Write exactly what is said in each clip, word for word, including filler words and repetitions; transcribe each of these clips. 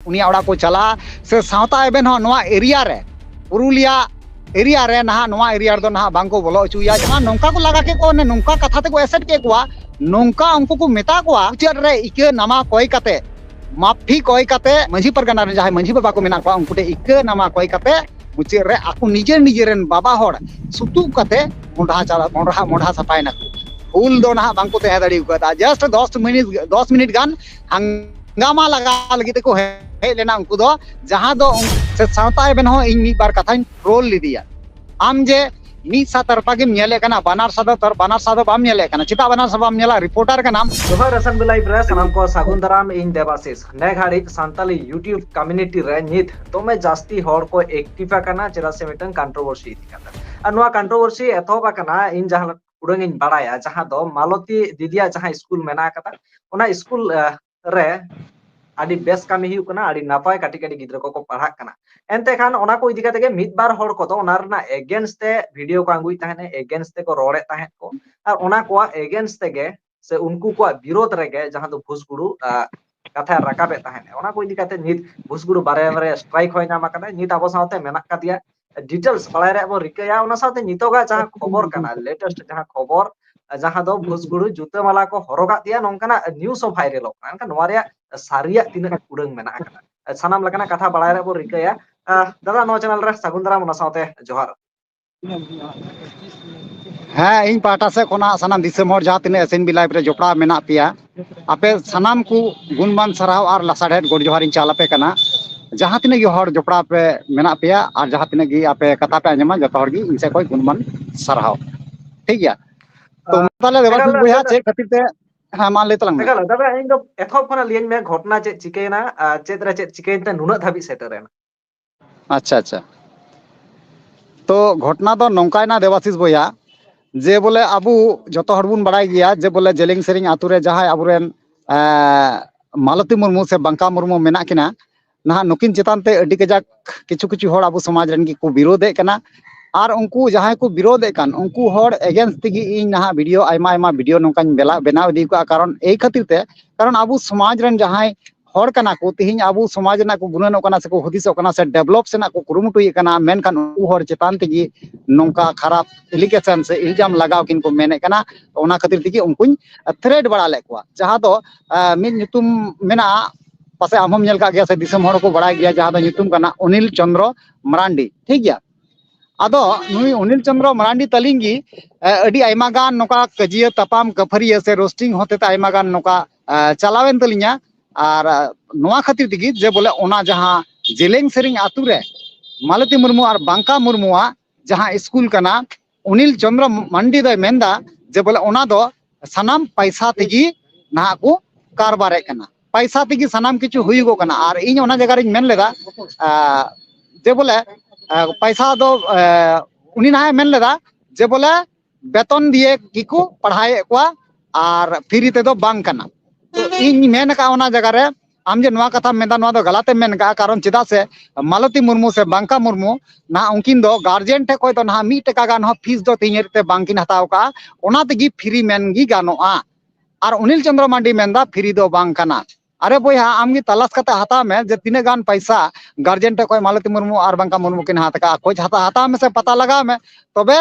ᱩᱱᱤᱭᱟᱜ ᱚᱲᱟᱜ ᱠᱚ ᱪᱟᱞᱟᱜᱼᱟ, ᱥᱮ ᱥᱟᱶᱛᱟ ᱮᱵᱷᱮᱱ ᱦᱚᱸ ᱱᱚᱣᱟ ᱮᱨᱤᱭᱟ ᱨᱮ, ᱯᱩᱨᱩᱞᱤᱭᱟ ᱮᱨᱤᱭᱟ ᱨᱮ ᱱᱟᱦᱟᱜ, ᱱᱚᱣᱟ ᱮᱨᱤᱭᱟ ᱨᱮᱫᱚ ᱱᱟᱦᱟᱜ ᱵᱟᱝ ᱠᱚ ᱵᱚᱞᱚ ᱦᱚᱪᱚᱭᱟ᱾ ᱡᱟᱦᱟᱸ ᱱᱚᱝᱠᱟ ᱠᱚ ᱞᱟᱜᱟ ᱠᱮᱫ ᱠᱚᱣᱟ, ᱚᱱᱮ ᱱᱚᱝᱠᱟ ᱠᱟᱛᱷᱟ ᱛᱮᱠᱚ ᱮᱥᱮᱫ ᱠᱮᱫ ᱠᱚᱣᱟ, ᱱᱚᱝᱠᱟ ᱩᱱᱠᱩ ᱠᱚ ᱢᱮᱛᱟ ᱠᱚᱣᱟ, ᱢᱩᱪᱟᱹᱫ ᱨᱮ ᱤᱠᱟᱹ ᱱᱟᱢᱟ ᱠᱚᱭ ᱠᱟᱛᱮ, ᱢᱟᱯᱷᱤ ᱠᱚᱭ ᱠᱟᱛᱮ, ᱢᱟᱹᱡᱷᱤ ᱯᱟᱨᱜᱟᱱᱟ ᱨᱮᱱ ᱡᱟᱦᱟᱸᱭ ᱢᱟᱹᱡᱷᱤ ᱵᱟᱵᱟ ᱠᱚ ᱢᱮᱱᱟᱜ ᱠᱚᱣᱟ, ᱩᱱᱠᱩ ᱴᱷᱮᱱ ᱤᱠᱟᱹ ᱱᱟᱢᱟ ᱠᱚᱭ ᱠᱟᱛᱮ, ᱢᱩᱪᱟᱹᱫ ᱨᱮ ᱟᱠᱚ ᱱᱤᱡᱮᱨ ᱱᱤᱡᱮᱨ ᱨᱮᱱ ᱵᱟᱵᱟ ᱦᱚᱲ ᱥᱩᱛᱩᱜ ᱠᱟᱛᱮ ᱢᱚᱰᱷᱟ ᱪᱟᱞᱟ-, ᱢᱚᱰᱷᱟ, ᱢᱚᱰᱷᱟ ᱥᱟᱯᱷᱟᱭ ᱱᱟᱠᱚ᱾ ᱦᱩᱞ ᱫᱚ ᱱᱟᱦᱟᱜ ᱵᱟᱝ ᱠᱚ ᱛᱟᱦᱮᱸ ᱫᱟᱲᱮ ᱟᱠᱟᱫᱟ᱾ Just ᱫᱚᱥ ᱢᱤᱱᱤᱴ, ᱫᱚᱥ ᱢᱤᱱᱤᱴ ᱜᱟᱱ ᱦᱟᱝᱜᱟᱢᱟ ᱞᱟᱜᱟᱣ ᱞᱟᱹᱜᱤᱫ ᱛᱮᱠᱚ ᱦᱮᱡ ᱞᱮᱱᱟ ᱩᱱᱠᱩ ᱫᱚ, ᱡᱟᱦᱟᱸ ᱫᱚ ᱩᱱ-, ᱥᱮ ᱥᱟᱶᱛᱟ ᱮᱵᱷᱮᱱ ᱦᱚᱸ ᱤᱧ ᱢᱤᱫ ᱵᱟᱨ ᱠᱟᱛᱷᱟᱧ ᱴᱨᱳᱞ ᱞᱮᱫᱮᱭᱟ᱾ ᱟᱢ ᱡᱮ ᱢᱤᱫ ᱥᱟ ᱛᱟᱨᱯᱟ ᱜᱮᱢ ᱧᱮᱞᱮᱫ ᱠᱟᱱᱟ, ᱵᱟᱱᱟᱨ ᱥᱟ ᱫᱚ ᱛᱟᱨ-, ᱵᱟᱱᱟᱨ ᱥᱟ ᱫᱚ ᱵᱟᱢ ᱧᱮᱞᱮᱫ ᱠᱟᱱᱟ᱾ ᱪᱮᱫᱟᱜ ᱵᱟᱱᱟᱨ ᱥᱟ ᱵᱟᱢ ᱧᱮᱞᱟ? ᱨᱤᱯᱳᱨᱴᱟᱨ ᱠᱟᱱᱟᱢ᱾ ᱡᱚᱦᱟᱨ ᱮᱥᱮᱢᱵᱞᱤ ᱞᱟᱭᱤᱵᱷ ᱨᱮ ᱥᱟᱱᱟᱢ ᱠᱚ ᱥᱟᱹᱜᱩᱱ ᱫᱟᱨᱟᱢ᱾ ᱤᱧ ᱫᱮᱵᱟᱥᱤᱥ᱾ ᱱᱮ ᱜᱷᱟᱹᱲᱤᱡ ᱥᱟᱱᱛᱟᱞᱤ YouTube community ᱨᱮ ᱱᱤᱛ ᱫᱚᱢᱮ ᱡᱟᱹᱥᱛᱤ ᱦᱚᱲ ᱠᱚ active ᱟᱠᱟᱱᱟ᱾ ᱪᱮᱫᱟᱜ ᱥᱮ ᱢᱤᱫᱴᱟᱝ controversy ᱤᱫᱤ ᱠᱟᱛᱮ᱾ ᱟᱨ ᱱᱚᱣᱟ controversy ᱮᱛᱚᱦᱚᱵ ᱟᱠᱟᱱᱟ, ᱤᱧ ᱡᱟᱦᱟᱸ ᱩᱰᱟᱹᱝ ᱤᱧ ᱵᱟᱲᱟᱭᱟ, ᱡᱟᱦᱟᱸ ᱫᱚ ᱢᱟᱞᱚᱛᱤ ᱫᱤᱫᱤᱭᱟᱜ ᱡᱟᱦᱟᱸ ᱥᱠᱩᱞ ᱢᱮᱱᱟᱜ ᱟᱠᱟᱫᱟ, ᱚᱱᱟ ᱥᱠᱩᱞ, ᱟᱦ, ᱨᱮ ᱟᱹᱰᱤ ᱵᱮᱥ ᱠᱟᱹᱢᱤ ᱦᱩᱭᱩᱜ ᱠᱟᱱᱟ, ᱟᱹᱰᱤ ᱱᱟᱯᱟᱭ, ᱠᱟᱹᱴᱤᱡ ᱠᱟᱹᱴᱤᱡ ᱜᱤᱫᱽᱨᱟᱹ ᱠᱚᱠᱚ ᱯᱟᱲᱦᱟᱜ ᱠᱟᱱᱟ᱾ ᱮᱱᱛᱮ ᱠᱷᱟᱱ ᱚᱱᱟ ᱠᱚ ᱤᱫᱤ ᱠᱟᱛᱮ ᱜᱮ ᱢᱤᱫ ᱵᱟᱨ ᱦᱚᱲ ᱠᱚᱫᱚ ᱚᱱᱟ ᱨᱮᱱᱟᱜ against ᱛᱮ video ᱠᱚ ᱟᱹᱜᱩᱭᱮᱫ ᱛᱟᱦᱮᱸᱫ, against ᱛᱮᱠᱚ ᱨᱚᱲᱮᱫ ᱛᱟᱦᱮᱸᱫ ᱠᱚ, ᱟᱨ ᱚᱱᱟ ᱠᱚᱣᱟᱜ against ᱛᱮᱜᱮ ᱥᱮ ᱩᱱᱠᱩ ᱠᱚᱣᱟᱜ ᱵᱤᱨᱳᱫᱷ ᱨᱮᱜᱮ ᱡᱟᱦᱟᱸ ᱫᱚ ᱵᱷᱩᱥᱜᱩᱲᱩ, ᱟᱦ, ᱠᱟᱛᱷᱟᱭ ᱨᱟᱠᱟᱵᱮᱫ ᱛᱟᱦᱮᱸᱫ᱾ ᱚᱱᱟ ᱠᱚ ᱤᱫᱤ ᱠᱟᱛᱮ ᱱᱤᱛ ᱵᱷᱩᱥᱜᱩᱲᱩ ᱵᱟᱨᱭᱟ ᱵᱟᱨᱭᱟ strike ᱦᱚᱸᱭ ᱧᱟᱢ ᱟᱠᱟᱫᱟ, ᱱᱤᱛ ᱟᱵᱚ ᱥᱟᱶᱛᱮ ᱢᱮᱱᱟᱜ ᱟᱠᱟᱫᱮᱭᱟ᱾ Details ᱵᱟᱲᱟᱭ ᱨᱮᱭᱟᱜ ᱵᱚ ᱨᱤᱠᱟᱹᱭᱟ, ᱚᱱᱟ ᱥᱟᱶᱛᱮ ᱱᱤᱛᱚᱜᱟᱜ ᱡᱟᱦᱟᱸ ᱠᱷᱚᱵᱚᱨ ᱠᱟᱱᱟ, latest ᱡᱟᱦᱟᱸ ᱠᱷᱚᱵᱚᱨ, ᱡᱟᱦᱟᱸ ᱫᱚ ᱵᱷᱩᱥᱜᱩᱲᱩ ᱡᱩᱛᱟᱹ ᱢᱟᱞᱟ ᱠᱚ ᱦᱚᱨᱚᱜᱟᱜ ᱛᱮᱭᱟ, ᱱᱚᱝᱠᱟᱱᱟᱜ news ᱦᱚᱸ viralᱚᱜ ᱠᱟᱱᱟ᱾ ᱮᱱᱠᱷᱟᱱ ᱱᱚᱣᱟ ᱨᱮᱭᱟᱜ ᱥᱟᱹᱨᱤᱭᱟᱜ ᱛᱤᱱᱟᱹᱜ ᱩᱰᱟᱹᱝ ᱢᱮᱱᱟᱜ ᱟᱠᱟᱫᱟ, ᱥᱟᱱᱟᱢ ᱞᱮᱠᱟᱱᱟᱜ ᱠᱟᱛᱷᱟ ᱵᱟᱲᱟᱭ ᱨᱮᱭᱟᱜ ᱵᱚ ᱨᱤᱠᱟᱹᱭᱟ᱾ ᱟᱦ, ᱫᱟᱫᱟ, ᱱᱚᱣᱟ channel ᱨᱮ ᱥᱟᱹᱜᱩᱱ ᱫᱟᱨᱟᱢ, ᱚᱱᱟ ᱥᱟᱶᱛᱮ ᱡᱚᱦᱟᱨ᱾ ᱦᱮᱸ, ᱤᱧ ᱯᱟᱦᱴᱟ ᱥᱮᱫ ᱠᱷᱚᱱᱟᱜ ᱥᱟᱱᱟᱢ ᱫᱤᱥᱚᱢ ᱦᱚᱲ ᱡᱟᱦᱟᱸ ᱛᱤᱱᱟᱹᱜ ᱮᱥ ᱮᱱ ᱵᱤ live ᱨᱮ ᱡᱚᱯᱲᱟᱣ ᱢᱮᱱᱟᱜ ᱯᱮᱭᱟ, ᱟᱯᱮ ᱥᱟᱱᱟᱢ ᱠᱚ ᱜᱩᱱᱢᱟᱱ ᱥᱟᱨᱦᱟᱣ ᱟᱨ ᱞᱟᱥᱟᱲᱦᱮᱫ ᱜᱚᱰ ᱡᱚᱦᱟᱨᱤᱧ ᱪᱟᱞ ᱟᱯᱮ ᱠᱟᱱᱟ᱾ ᱡᱟᱦᱟᱸ ᱛᱤᱱᱟᱹᱜ ᱜᱮ ᱦᱚᱲ ᱡᱚᱯᱲᱟᱣ ᱯᱮ ᱢᱮᱱᱟᱜ ᱯᱮᱭᱟ ᱟᱨ ᱡᱟᱦᱟᱸ ᱛᱤᱱᱟᱹᱜ ᱜᱮ ᱟᱯᱮ ᱠᱟᱛᱷᱟ ᱯᱮ ᱟᱸᱡᱚᱢᱟ, ᱡᱚᱛᱚ ᱦᱚᱲ ᱜᱮ ᱤᱧ ᱥᱮᱫ ᱠᱷᱚᱱ ᱜᱩᱱᱢᱟᱱ ᱥᱟᱨᱦᱟᱣ᱾ ᱴᱷᱤᱠ ᱜᱮᱭᱟ? ᱛᱚ ᱟᱦ, ᱢᱟ ᱛᱟᱦᱞᱮ ᱫᱮᱵᱟᱥᱤᱥ ᱮᱠᱟᱞ, ᱵᱚᱭᱦᱟ, ᱮᱠᱟᱞ, ᱪᱮᱫ ᱠᱷᱟᱹᱛᱤᱨ ᱛᱮ, ᱦᱮᱸ, ᱢᱟ ᱞᱟᱹᱭ ᱛᱟᱞᱟᱝ ᱢᱮ᱾ ᱮᱠᱟᱞ, ᱫᱟᱫᱟ, ᱤᱧ ᱫᱚ ᱮᱛᱚᱦᱚᱵ ᱠᱷᱚᱱᱟᱜ ᱞᱟᱹᱭᱟᱹᱧ ᱢᱮ, ᱜᱷᱚᱴᱱᱟ ᱪᱮᱫ ᱪᱤᱠᱟᱹᱭᱮᱱᱟ ᱟᱨ ᱪᱮᱫ ᱨᱮ ᱪᱮᱫ ᱪᱤᱠᱟᱹᱭᱮᱱ ᱛᱮ ᱱᱩᱱᱟᱹᱜ ᱫᱷᱟᱹᱵᱤᱡ ᱥᱮᱴᱮᱨᱮᱱᱟ? ᱟᱪᱪᱷᱟ, ᱟᱪᱪᱷᱟ᱾ ᱛᱚ ᱜᱷᱚᱴᱱᱟ ᱫᱚ ᱱᱚᱝᱠᱟᱭᱮᱱᱟ ᱫᱮᱵᱟᱥᱤᱥ ᱵᱚᱭᱦᱟ, ᱡᱮ ᱵᱚᱞᱮ ᱟᱵᱚ ᱡᱚᱛᱚ ᱦᱚᱲ ᱵᱚᱱ ᱵᱟᱲᱟᱭ ᱜᱮᱭᱟ ᱡᱮ ᱵᱚᱞᱮ ᱡᱮᱞᱮᱧ ᱥᱮᱨᱮᱧ ᱟᱛᱳ ᱨᱮ ᱡᱟᱦᱟᱸᱭ ᱟᱵᱚᱨᱮᱱ, ᱮᱸ, ᱢᱟᱞᱚᱛᱤ ᱢᱩᱨᱢᱩ ᱥᱮ ᱵᱟᱝᱠᱟ ᱢᱩᱨᱢᱩ ᱢᱮᱱᱟᱜ ᱠᱤᱱᱟ, ᱱᱟᱦᱟᱜ ᱱᱩᱠᱤᱱ ᱪᱮᱛᱟᱱ ᱛᱮ ᱟᱹᱰᱤ ᱠᱟᱡᱟᱠ ᱠᱤᱪᱷᱩ ᱠᱤᱪᱷᱩ ᱦᱚᱲ ᱟᱵᱚ ᱥᱚᱢᱟᱡᱽ ᱨᱮᱱ ᱜᱮᱠᱚ ᱵᱤᱨᱳᱫᱷᱮᱫ ᱠᱟᱱᱟ᱾ ᱟᱨ ᱩᱱᱠᱩ ᱡᱟᱦᱟᱸᱭ ᱠᱚ ᱵᱤᱨᱳᱫᱷᱮᱫ ᱠᱟᱱ, ᱩᱱᱠᱩ ᱦᱚᱲ against ᱛᱮᱜᱮ ᱤᱧ ᱱᱟᱦᱟᱜ video, ᱟᱭᱢᱟ ᱟᱭᱢᱟ video ᱱᱚᱝᱠᱟᱧ ᱵᱮᱞᱟ-, ᱵᱮᱱᱟᱣ ᱤᱫᱤ ᱠᱟᱜᱼᱟ᱾ ᱠᱟᱨᱚᱱ ᱮᱭ ᱠᱷᱟᱹᱛᱤᱨ ᱛᱮ, ᱠᱟᱨᱚᱱ ᱟᱵᱚ ᱥᱚᱢᱟᱡᱽ ᱨᱮᱱ ᱡᱟᱦᱟᱸᱭ ᱦᱚᱲ ᱠᱟᱱᱟ ᱠᱚ, ᱛᱤᱦᱤᱧ ᱟᱵᱚ ᱥᱚᱢᱟᱡᱽ ᱨᱮᱱᱟᱜ ᱠᱚ ᱜᱩᱱᱟᱹᱱᱚᱜ ᱠᱟᱱᱟ ᱥᱮᱠᱚ ᱦᱩᱫᱤᱥᱚᱜ ᱠᱟᱱᱟ ᱥᱮ develop ᱥᱮᱱᱟᱜ ᱠᱚ ᱠᱩᱨᱩᱢᱩᱴᱩᱭᱮᱫ ᱠᱟᱱᱟ, ᱢᱮᱱᱠᱷᱟᱱ ᱩᱱᱠᱩ ᱦᱚᱲ ᱪᱮᱛᱟᱱ ᱛᱮᱜᱮ ᱱᱚᱝᱠᱟ ᱠᱷᱟᱨᱟᱯ allegation ᱥᱮ ᱤᱞᱡᱟᱢ ᱞᱟᱜᱟᱣ ᱠᱤᱱ ᱠᱚ ᱢᱮᱱᱮᱫ ᱠᱟᱱᱟ᱾ ᱚᱱᱟ ᱠᱷᱟᱹᱛᱤᱨ ᱛᱮᱜᱮ ᱩᱱᱠᱩᱧ threat ᱵᱟᱲᱟ ᱞᱮᱫ ᱠᱚᱣᱟ, ᱡᱟᱦᱟᱸ ᱫᱚ ᱟᱸ, ᱢᱤᱫ ᱧᱩᱛᱩᱢ ᱢᱮᱱᱟᱜᱼᱟ, ᱯᱟᱥᱮᱡ ᱟᱢ ᱦᱚᱸᱢ ᱧᱮᱞ ᱠᱟᱜ ᱜᱮᱭᱟ ᱥᱮ ᱫᱤᱥᱚᱢ ᱦᱚᱲ ᱠᱚ ᱵᱟᱲᱟᱭ ᱜᱮᱭᱟ, ᱡᱟᱦᱟᱸ ᱫᱚ ᱧᱩᱛᱩᱢ ᱠᱟᱱᱟ ᱚᱱᱤᱞ ᱪᱚᱸᱫᱽᱨᱚ ᱢᱟᱨᱟᱱᱰᱤ, ᱴᱷᱤᱠ ᱜᱮᱭᱟ᱾ ᱟᱫᱚ ᱱᱩᱭ ᱚᱱᱤᱞ ᱪᱚᱸᱫᱽᱨᱚ ᱢᱟᱨᱟᱱᱰᱤ ᱛᱟᱹᱞᱤᱧ ᱜᱮ ᱮ, ᱟᱹᱰᱤ ᱟᱭᱢᱟ ᱜᱟᱱ ᱱᱚᱝᱠᱟ ᱠᱟᱹᱡᱤᱭᱟᱹ ᱛᱟᱯᱟᱢ ᱠᱟᱹᱯᱷᱟᱹᱨᱤᱭᱟᱹ ᱥᱮ roasting ᱦᱚᱛᱮᱛᱮ ᱟᱭᱢᱟ ᱜᱟᱱ ᱱᱚᱝᱠᱟ ᱮ, ᱪᱟᱞᱟᱣᱮᱱ ᱛᱟᱹᱞᱤᱧᱟ᱾ ᱟᱨ ᱮ, ᱱᱚᱣᱟ ᱠᱷᱟᱹᱛᱤᱨ ᱛᱮᱜᱮ ᱡᱮ ᱵᱚᱞᱮ ᱚᱱᱟ ᱡᱟᱦᱟᱸ ᱡᱮᱞᱮᱧ ᱥᱮᱨᱮᱧ ᱟᱛᱳ ᱨᱮ ᱢᱟᱞᱚᱛᱤ ᱢᱩᱨᱢᱩ ᱟᱨ ᱵᱟᱝᱠᱟ ᱢᱩᱨᱢᱩᱣᱟᱜ ᱡᱟᱦᱟᱸ ᱥᱠᱩᱞ ᱠᱟᱱᱟ, ᱚᱱᱤᱞ ᱪᱚᱸᱫᱽᱨᱚ ᱢᱟᱱᱰᱤ ᱫᱚᱭ ᱢᱮᱱᱫᱟ ᱡᱮ ᱵᱚᱞᱮ ᱚᱱᱟ ᱫᱚ ᱥᱟᱱᱟᱢ ᱯᱟᱭᱥᱟ ᱛᱮᱜᱮ ᱱᱟᱦᱟᱜ ᱠᱚ ᱠᱟᱨᱵᱟᱨᱮᱫ ᱠᱟᱱᱟ, ᱯᱟᱭᱥᱟ ᱛᱮᱜᱮ ᱥᱟᱱᱟᱢ ᱠᱤᱪᱷᱩ ᱦᱩᱭᱩᱜᱚᱜ ᱠᱟᱱᱟ᱾ ᱟᱨ ᱤᱧ ᱚᱱᱟ ᱡᱟᱭᱜᱟ ᱨᱤᱧ ᱢᱮᱱ ᱞᱮᱫᱟ ᱟᱨ ᱡᱮ ᱵᱚᱞᱮ ᱟᱨ ᱯᱟᱭᱥᱟ ᱫᱚ ᱮ, ᱩᱱᱤ ᱱᱟᱦᱟᱜ ᱮ ᱢᱮᱱ ᱞᱮᱫᱟ ᱡᱮ ᱵᱚᱞᱮ ᱵᱮᱛᱚᱱ ᱫᱤᱭᱮ ᱜᱮᱠᱚ ᱯᱟᱲᱦᱟᱣᱮᱫ ᱠᱚᱣᱟ ᱟᱨ free ᱛᱮᱫᱚ ᱵᱟᱝ ᱠᱟᱱᱟ᱾ ᱛᱚ ᱤᱧ ᱢᱮᱱ ᱟᱠᱟᱫᱼᱟ ᱚᱱᱟ ᱡᱟᱭᱜᱟ ᱨᱮ, ᱟᱢ ᱡᱮ ᱱᱚᱣᱟ ᱠᱟᱛᱷᱟᱢ ᱢᱮᱱᱫᱟ, ᱱᱚᱣᱟ ᱫᱚ ᱜᱟᱞᱟᱛ ᱮᱢ ᱢᱮᱱ ᱠᱟᱜᱼᱟ᱾ ᱠᱟᱨᱚᱱ ᱪᱮᱫᱟᱜ ᱥᱮ ᱢᱟᱞᱚᱛᱤ ᱢᱩᱨᱢᱩ ᱥᱮ ᱵᱟᱝᱠᱟ ᱢᱩᱨᱢᱩ ᱱᱟᱦᱟᱜ ᱩᱱᱠᱤᱱ ᱫᱚ guardian ᱴᱷᱮᱱ ᱠᱷᱚᱱ ᱫᱚ ᱱᱟᱦᱟᱜ ᱢᱤᱫ ᱴᱟᱠᱟ ᱜᱟᱱ ᱦᱚᱸ fees ᱫᱚ ᱛᱮᱦᱮᱧ ᱦᱟᱹᱨᱤᱡ ᱛᱮ ᱵᱟᱝᱠᱤᱱ ᱦᱟᱛᱟᱣ ᱠᱟᱜᱼᱟ, ᱚᱱᱟ ᱛᱮᱜᱮ free ᱢᱮᱱ ᱜᱮ ᱜᱟᱱᱚᱜᱼᱟ᱾ ᱟᱨ ᱚᱱᱤᱞ ᱪᱚᱸᱫᱽᱨᱚ ᱢᱟᱱᱰᱤ ᱢᱮᱱᱫᱟ free ᱫᱚ ᱵᱟᱝ ᱠᱟᱱᱟ᱾ ᱟᱨᱮ ᱵᱚᱭᱦᱟ, ᱟᱢ ᱜᱮ ᱛᱟᱞᱟᱥ ᱠᱟᱛᱮ ᱦᱟᱛᱟᱣ ᱢᱮ ᱡᱮ ᱛᱤᱱᱟᱹᱜ ᱜᱟᱱ ᱯᱟᱭᱥᱟ guardian ᱴᱷᱮᱱ ᱠᱷᱚᱱ ᱢᱟᱞᱚᱛᱤ ᱢᱩᱨᱢᱩ ᱟᱨ ᱵᱟᱝᱠᱟ ᱢᱩᱨᱢᱩ ᱠᱤᱱ ᱦᱟᱛᱟᱣ ᱠᱟᱜᱼᱟ᱾ ᱠᱷᱚᱡᱽ ᱦᱟᱛᱟᱣ, ᱦᱟᱛᱟᱣ ᱢᱮᱥᱮ, ᱯᱟᱛᱟ ᱞᱟᱜᱟᱣ ᱢᱮ᱾ ᱛᱚᱵᱮ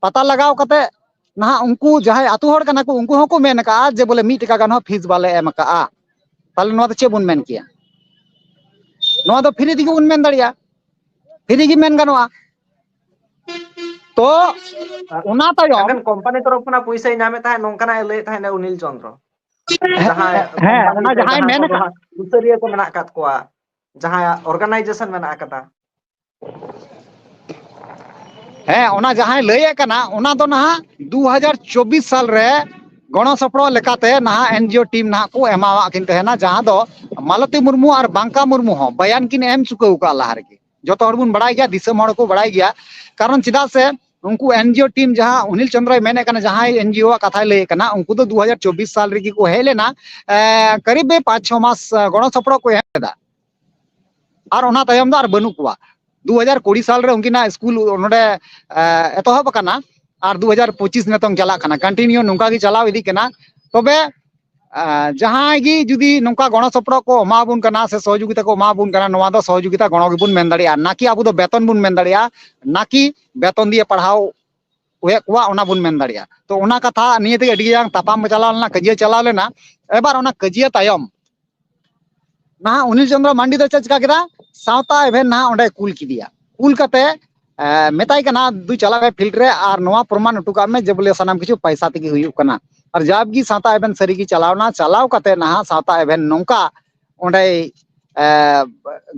ᱯᱟᱛᱟ ᱞᱟᱜᱟᱣ ᱠᱟᱛᱮ ᱱᱟᱦᱟᱜ ᱩᱱᱠᱩ ᱡᱟᱦᱟᱸᱭ ᱟᱹᱛᱩ ᱦᱚᱲ ᱠᱟᱱᱟ ᱠᱚ, ᱩᱱᱠᱩ ᱦᱚᱸᱠᱚ ᱢᱮᱱ ᱟᱠᱟᱜᱼᱟ ᱡᱮ ᱵᱚᱞᱮ ᱢᱤᱫ ᱴᱟᱠᱟ ᱜᱟᱱ ᱦᱚᱸ fees ᱵᱟᱞᱮ ᱮᱢ ᱟᱠᱟᱜᱼᱟ᱾ ᱛᱟᱦᱞᱮ ᱱᱚᱣᱟ ᱫᱚ ᱪᱮᱫ ᱵᱚᱱ ᱢᱮᱱ ᱠᱮᱭᱟ? ᱱᱚᱣᱟ ᱫᱚ free ᱛᱮᱜᱮ ᱵᱚᱱ ᱢᱮᱱ ᱫᱟᱲᱮᱭᱟᱜᱼᱟ, free ᱜᱮ ᱢᱮᱱ ᱜᱟᱱᱚᱜᱼᱟ᱾ ᱛᱚ ᱚᱱᱟ ᱛᱟᱭᱚᱢ ᱮᱱᱠᱷᱟᱱ company ᱛᱚᱨᱚᱯ ᱠᱷᱚᱱᱟᱜ ᱯᱚᱭᱥᱟᱭ ᱧᱟᱢᱮᱫ ᱛᱟᱦᱮᱸᱫ, ᱱᱚᱝᱠᱟᱱᱟᱜ ᱮ ᱞᱟᱹᱭᱮᱫ ᱛᱟᱦᱮᱸᱫ ᱩᱱᱤᱞ ᱪᱚᱸᱫᱽᱨᱚ, ᱡᱟᱦᱟᱸᱭ ᱦᱮᱸ, company ᱚᱱᱟ ᱥᱮ ᱡᱟᱦᱟᱸᱭ ᱡᱟᱦᱟᱸ ᱢᱮᱱ ᱠᱚᱫᱚ ᱟᱠᱟᱫ ᱦᱟᱸᱜ ᱥᱩᱥᱟᱹᱨᱤᱭᱟᱹ ᱠᱚ ᱢᱮᱱᱟᱜ ᱟᱠᱟᱫ ᱠᱚᱣᱟ, ᱡᱟᱦᱟᱸᱭᱟᱜ organization ᱢᱮᱱᱟᱜ ᱟᱠᱟᱫᱟ᱾ ᱦᱮᱸ, ᱚᱱᱟ ᱡᱟᱦᱟᱸᱭ ᱞᱟᱹᱭᱮᱫ ᱠᱟᱱᱟ, ᱚᱱᱟ ᱫᱚ ᱱᱟᱦᱟᱜ ᱫᱩ ᱦᱟᱡᱟᱨ ᱪᱚᱵᱵᱤᱥ ᱥᱟᱞ ᱨᱮ ᱜᱚᱲᱚ ᱥᱚᱯᱚᱦᱚᱫ ᱞᱮᱠᱟᱛᱮ ᱱᱟᱦᱟᱜ NGO team ᱱᱟᱦᱟᱜ ᱠᱚ ᱮᱢᱟᱣᱟᱜ ᱠᱤᱱ ᱛᱟᱦᱮᱱᱟ, ᱡᱟᱦᱟᱸ ᱫᱚ ᱢᱟᱞᱚᱛᱤ ᱢᱩᱨᱢᱩ ᱟᱨ ᱵᱟᱝᱠᱟ ᱢᱩᱨᱢᱩ ᱦᱚᱸ ᱵᱟᱭᱟᱱ ᱠᱤᱱ ᱮᱢ ᱪᱩᱠᱟᱹᱣ ᱠᱟᱜᱼᱟ ᱞᱟᱦᱟ ᱨᱮᱜᱮ᱾ ᱡᱚᱛᱚ ᱦᱚᱲ ᱵᱚᱱ ᱵᱟᱲᱟᱭ ᱜᱮᱭᱟ, ᱫᱤᱥᱚᱢ ᱦᱚᱲ ᱠᱚ ᱵᱟᱲᱟᱭ ᱜᱮᱭᱟ᱾ ᱠᱟᱨᱚᱱ ᱪᱮᱫᱟᱜ ᱥᱮ ᱩᱱᱠᱩ NGO team ᱡᱟᱦᱟᱸ ᱚᱱᱤᱞ ᱪᱚᱸᱫᱽᱨᱚᱭ ᱢᱮᱱᱮᱫ ᱠᱟᱱᱟ, ᱡᱟᱦᱟᱸᱭ NGO ᱟᱜ ᱠᱟᱛᱷᱟᱭ ᱞᱟᱹᱭᱮᱫ ᱠᱟᱱᱟ, ᱩᱱᱠᱩ ᱫᱚ ᱫᱩ ᱦᱟᱡᱟᱨ ᱪᱚᱵᱵᱤᱥ ᱥᱟᱞ ᱨᱮᱜᱮ ᱠᱚ ᱦᱮᱡ ᱞᱮᱱᱟ, ᱮ, ᱠᱟᱨᱤᱵ ᱯᱟᱸᱪ ᱪᱷᱚ ᱢᱟᱥ, ᱮ, ᱜᱚᱲᱚ ᱥᱚᱯᱚᱦᱚᱫ ᱠᱚ ᱮᱢ ᱞᱮᱫᱟ᱾ ᱟᱨ ᱚᱱᱟ ᱛᱟᱭᱚᱢ ᱫᱚ ᱟᱨ ᱵᱟᱹᱱᱩᱜ ᱠᱚᱣᱟ᱾ ᱫᱩ ᱦᱟᱡᱟᱨ ᱠᱩᱲᱤ ᱥᱟᱞ ᱨᱮ ᱩᱱᱠᱤᱱᱟᱜ ᱥᱠᱩᱞ ᱱᱚᱰᱮ, ᱮ, ᱮᱛᱚᱦᱚᱵ ᱟᱠᱟᱱᱟ, ᱟᱨ ᱫᱩ ᱦᱟᱡᱟᱨ ᱯᱚᱸᱪᱤᱥ ᱱᱤᱛᱚᱝ ᱪᱟᱞᱟᱜ ᱠᱟᱱᱟ, continue ᱱᱚᱝᱠᱟ ᱜᱮ ᱪᱟᱞᱟᱣ ᱤᱫᱤᱜ ᱠᱟᱱᱟ᱾ ᱛᱚᱵᱮ ᱟᱨ ᱡᱟᱦᱟᱸᱭ ᱜᱮ ᱡᱩᱫᱤ ᱱᱚᱝᱠᱟ ᱜᱚᱲᱚ ᱥᱚᱯᱚᱦᱚᱫ ᱠᱚ ᱮᱢᱟ ᱵᱚᱱ ᱠᱟᱱᱟ ᱥᱮ ᱥᱚᱦᱚᱡᱳᱜᱤᱛᱟ ᱠᱚ ᱮᱢᱟ ᱵᱚᱱ ᱠᱟᱱᱟ, ᱱᱚᱣᱟ ᱫᱚ ᱥᱚᱦᱚᱡᱳᱜᱤᱛᱟ ᱜᱚᱲᱚ ᱜᱮᱵᱚᱱ ᱢᱮᱱ ᱫᱟᱲᱮᱭᱟᱜᱼᱟ, ᱱᱟᱠᱤ ᱟᱵᱚ ᱫᱚ ᱵᱮᱛᱚᱱ ᱵᱚᱱ ᱢᱮᱱ ᱫᱟᱲᱮᱭᱟᱜᱼᱟ, ᱱᱟᱠᱤ ᱵᱮᱛᱚᱱ ᱫᱤᱭᱮ ᱯᱟᱲᱦᱟᱣ ᱮᱫ ᱠᱚᱣᱟ, ᱚᱱᱟ ᱵᱚᱱ ᱢᱮᱱ ᱫᱟᱲᱮᱭᱟᱜᱼᱟ᱾ ᱛᱚ, ᱚᱱᱟ ᱠᱟᱛᱷᱟ ᱱᱤᱭᱮ ᱛᱮᱜᱮ ᱟᱹᱰᱤ ᱜᱟᱱ ᱛᱟᱯᱟᱢ ᱪᱟᱞᱟᱣ ᱞᱮᱱᱟ, ᱠᱟᱹᱡᱤᱭᱟᱹ ᱪᱟᱞᱟᱣ ᱞᱮᱱᱟ᱾ ᱮᱵᱟᱨ ᱚᱱᱟ ᱠᱟᱹᱡᱤᱭᱟᱹ ᱛᱟᱭᱚᱢ ᱱᱟᱦᱟᱜ ᱚᱱᱤᱞ ᱪᱚᱸᱫᱽᱨᱚ ᱢᱟᱱᱰᱤ ᱫᱚ ᱪᱮᱫ ᱪᱤᱠᱟ ᱠᱮᱫᱟ? ᱥᱟᱶᱛᱟ ᱮᱵᱷᱮᱱ ᱱᱟᱦᱟᱜ ᱚᱸᱰᱮ ᱠᱩᱞ ᱠᱮᱫᱮᱭᱟ᱾ ᱠᱩᱞ ᱠᱟᱛᱮ, ᱮ, ᱢᱮᱛᱟᱭ ᱠᱟᱱᱟ, "ᱫᱩ ᱪᱟᱞᱟᱜ ᱢᱮ ᱯᱷᱤᱞᱰ ᱨᱮ ᱟᱨ ᱱᱚᱣᱟ ᱯᱨᱚᱢᱟᱱ ᱦᱚᱴᱚ ᱠᱟᱜ ᱢᱮ ᱡᱮ ᱵᱚᱞᱮ ᱥᱟᱱᱟᱢ ᱠᱤᱪᱷᱩ ᱯᱟᱭᱥᱟ ᱛᱮᱜᱮ ᱦᱩᱭᱩᱜ ᱠᱟᱱᱟ᱾" ᱟᱨ ᱡᱟᱵᱜᱮ ᱥᱟᱶᱛᱟ ᱮᱵᱷᱮᱱ ᱥᱟᱹᱨᱤ ᱜᱮ ᱪᱟᱞᱟᱣᱱᱟ᱾ ᱪᱟᱞᱟᱣ ᱠᱟᱛᱮ ᱱᱟᱦᱟᱜ ᱥᱟᱶᱛᱟ ᱮᱵᱷᱮᱱ ᱱᱚᱝᱠᱟ ᱚᱸᱰᱮ, ᱮ,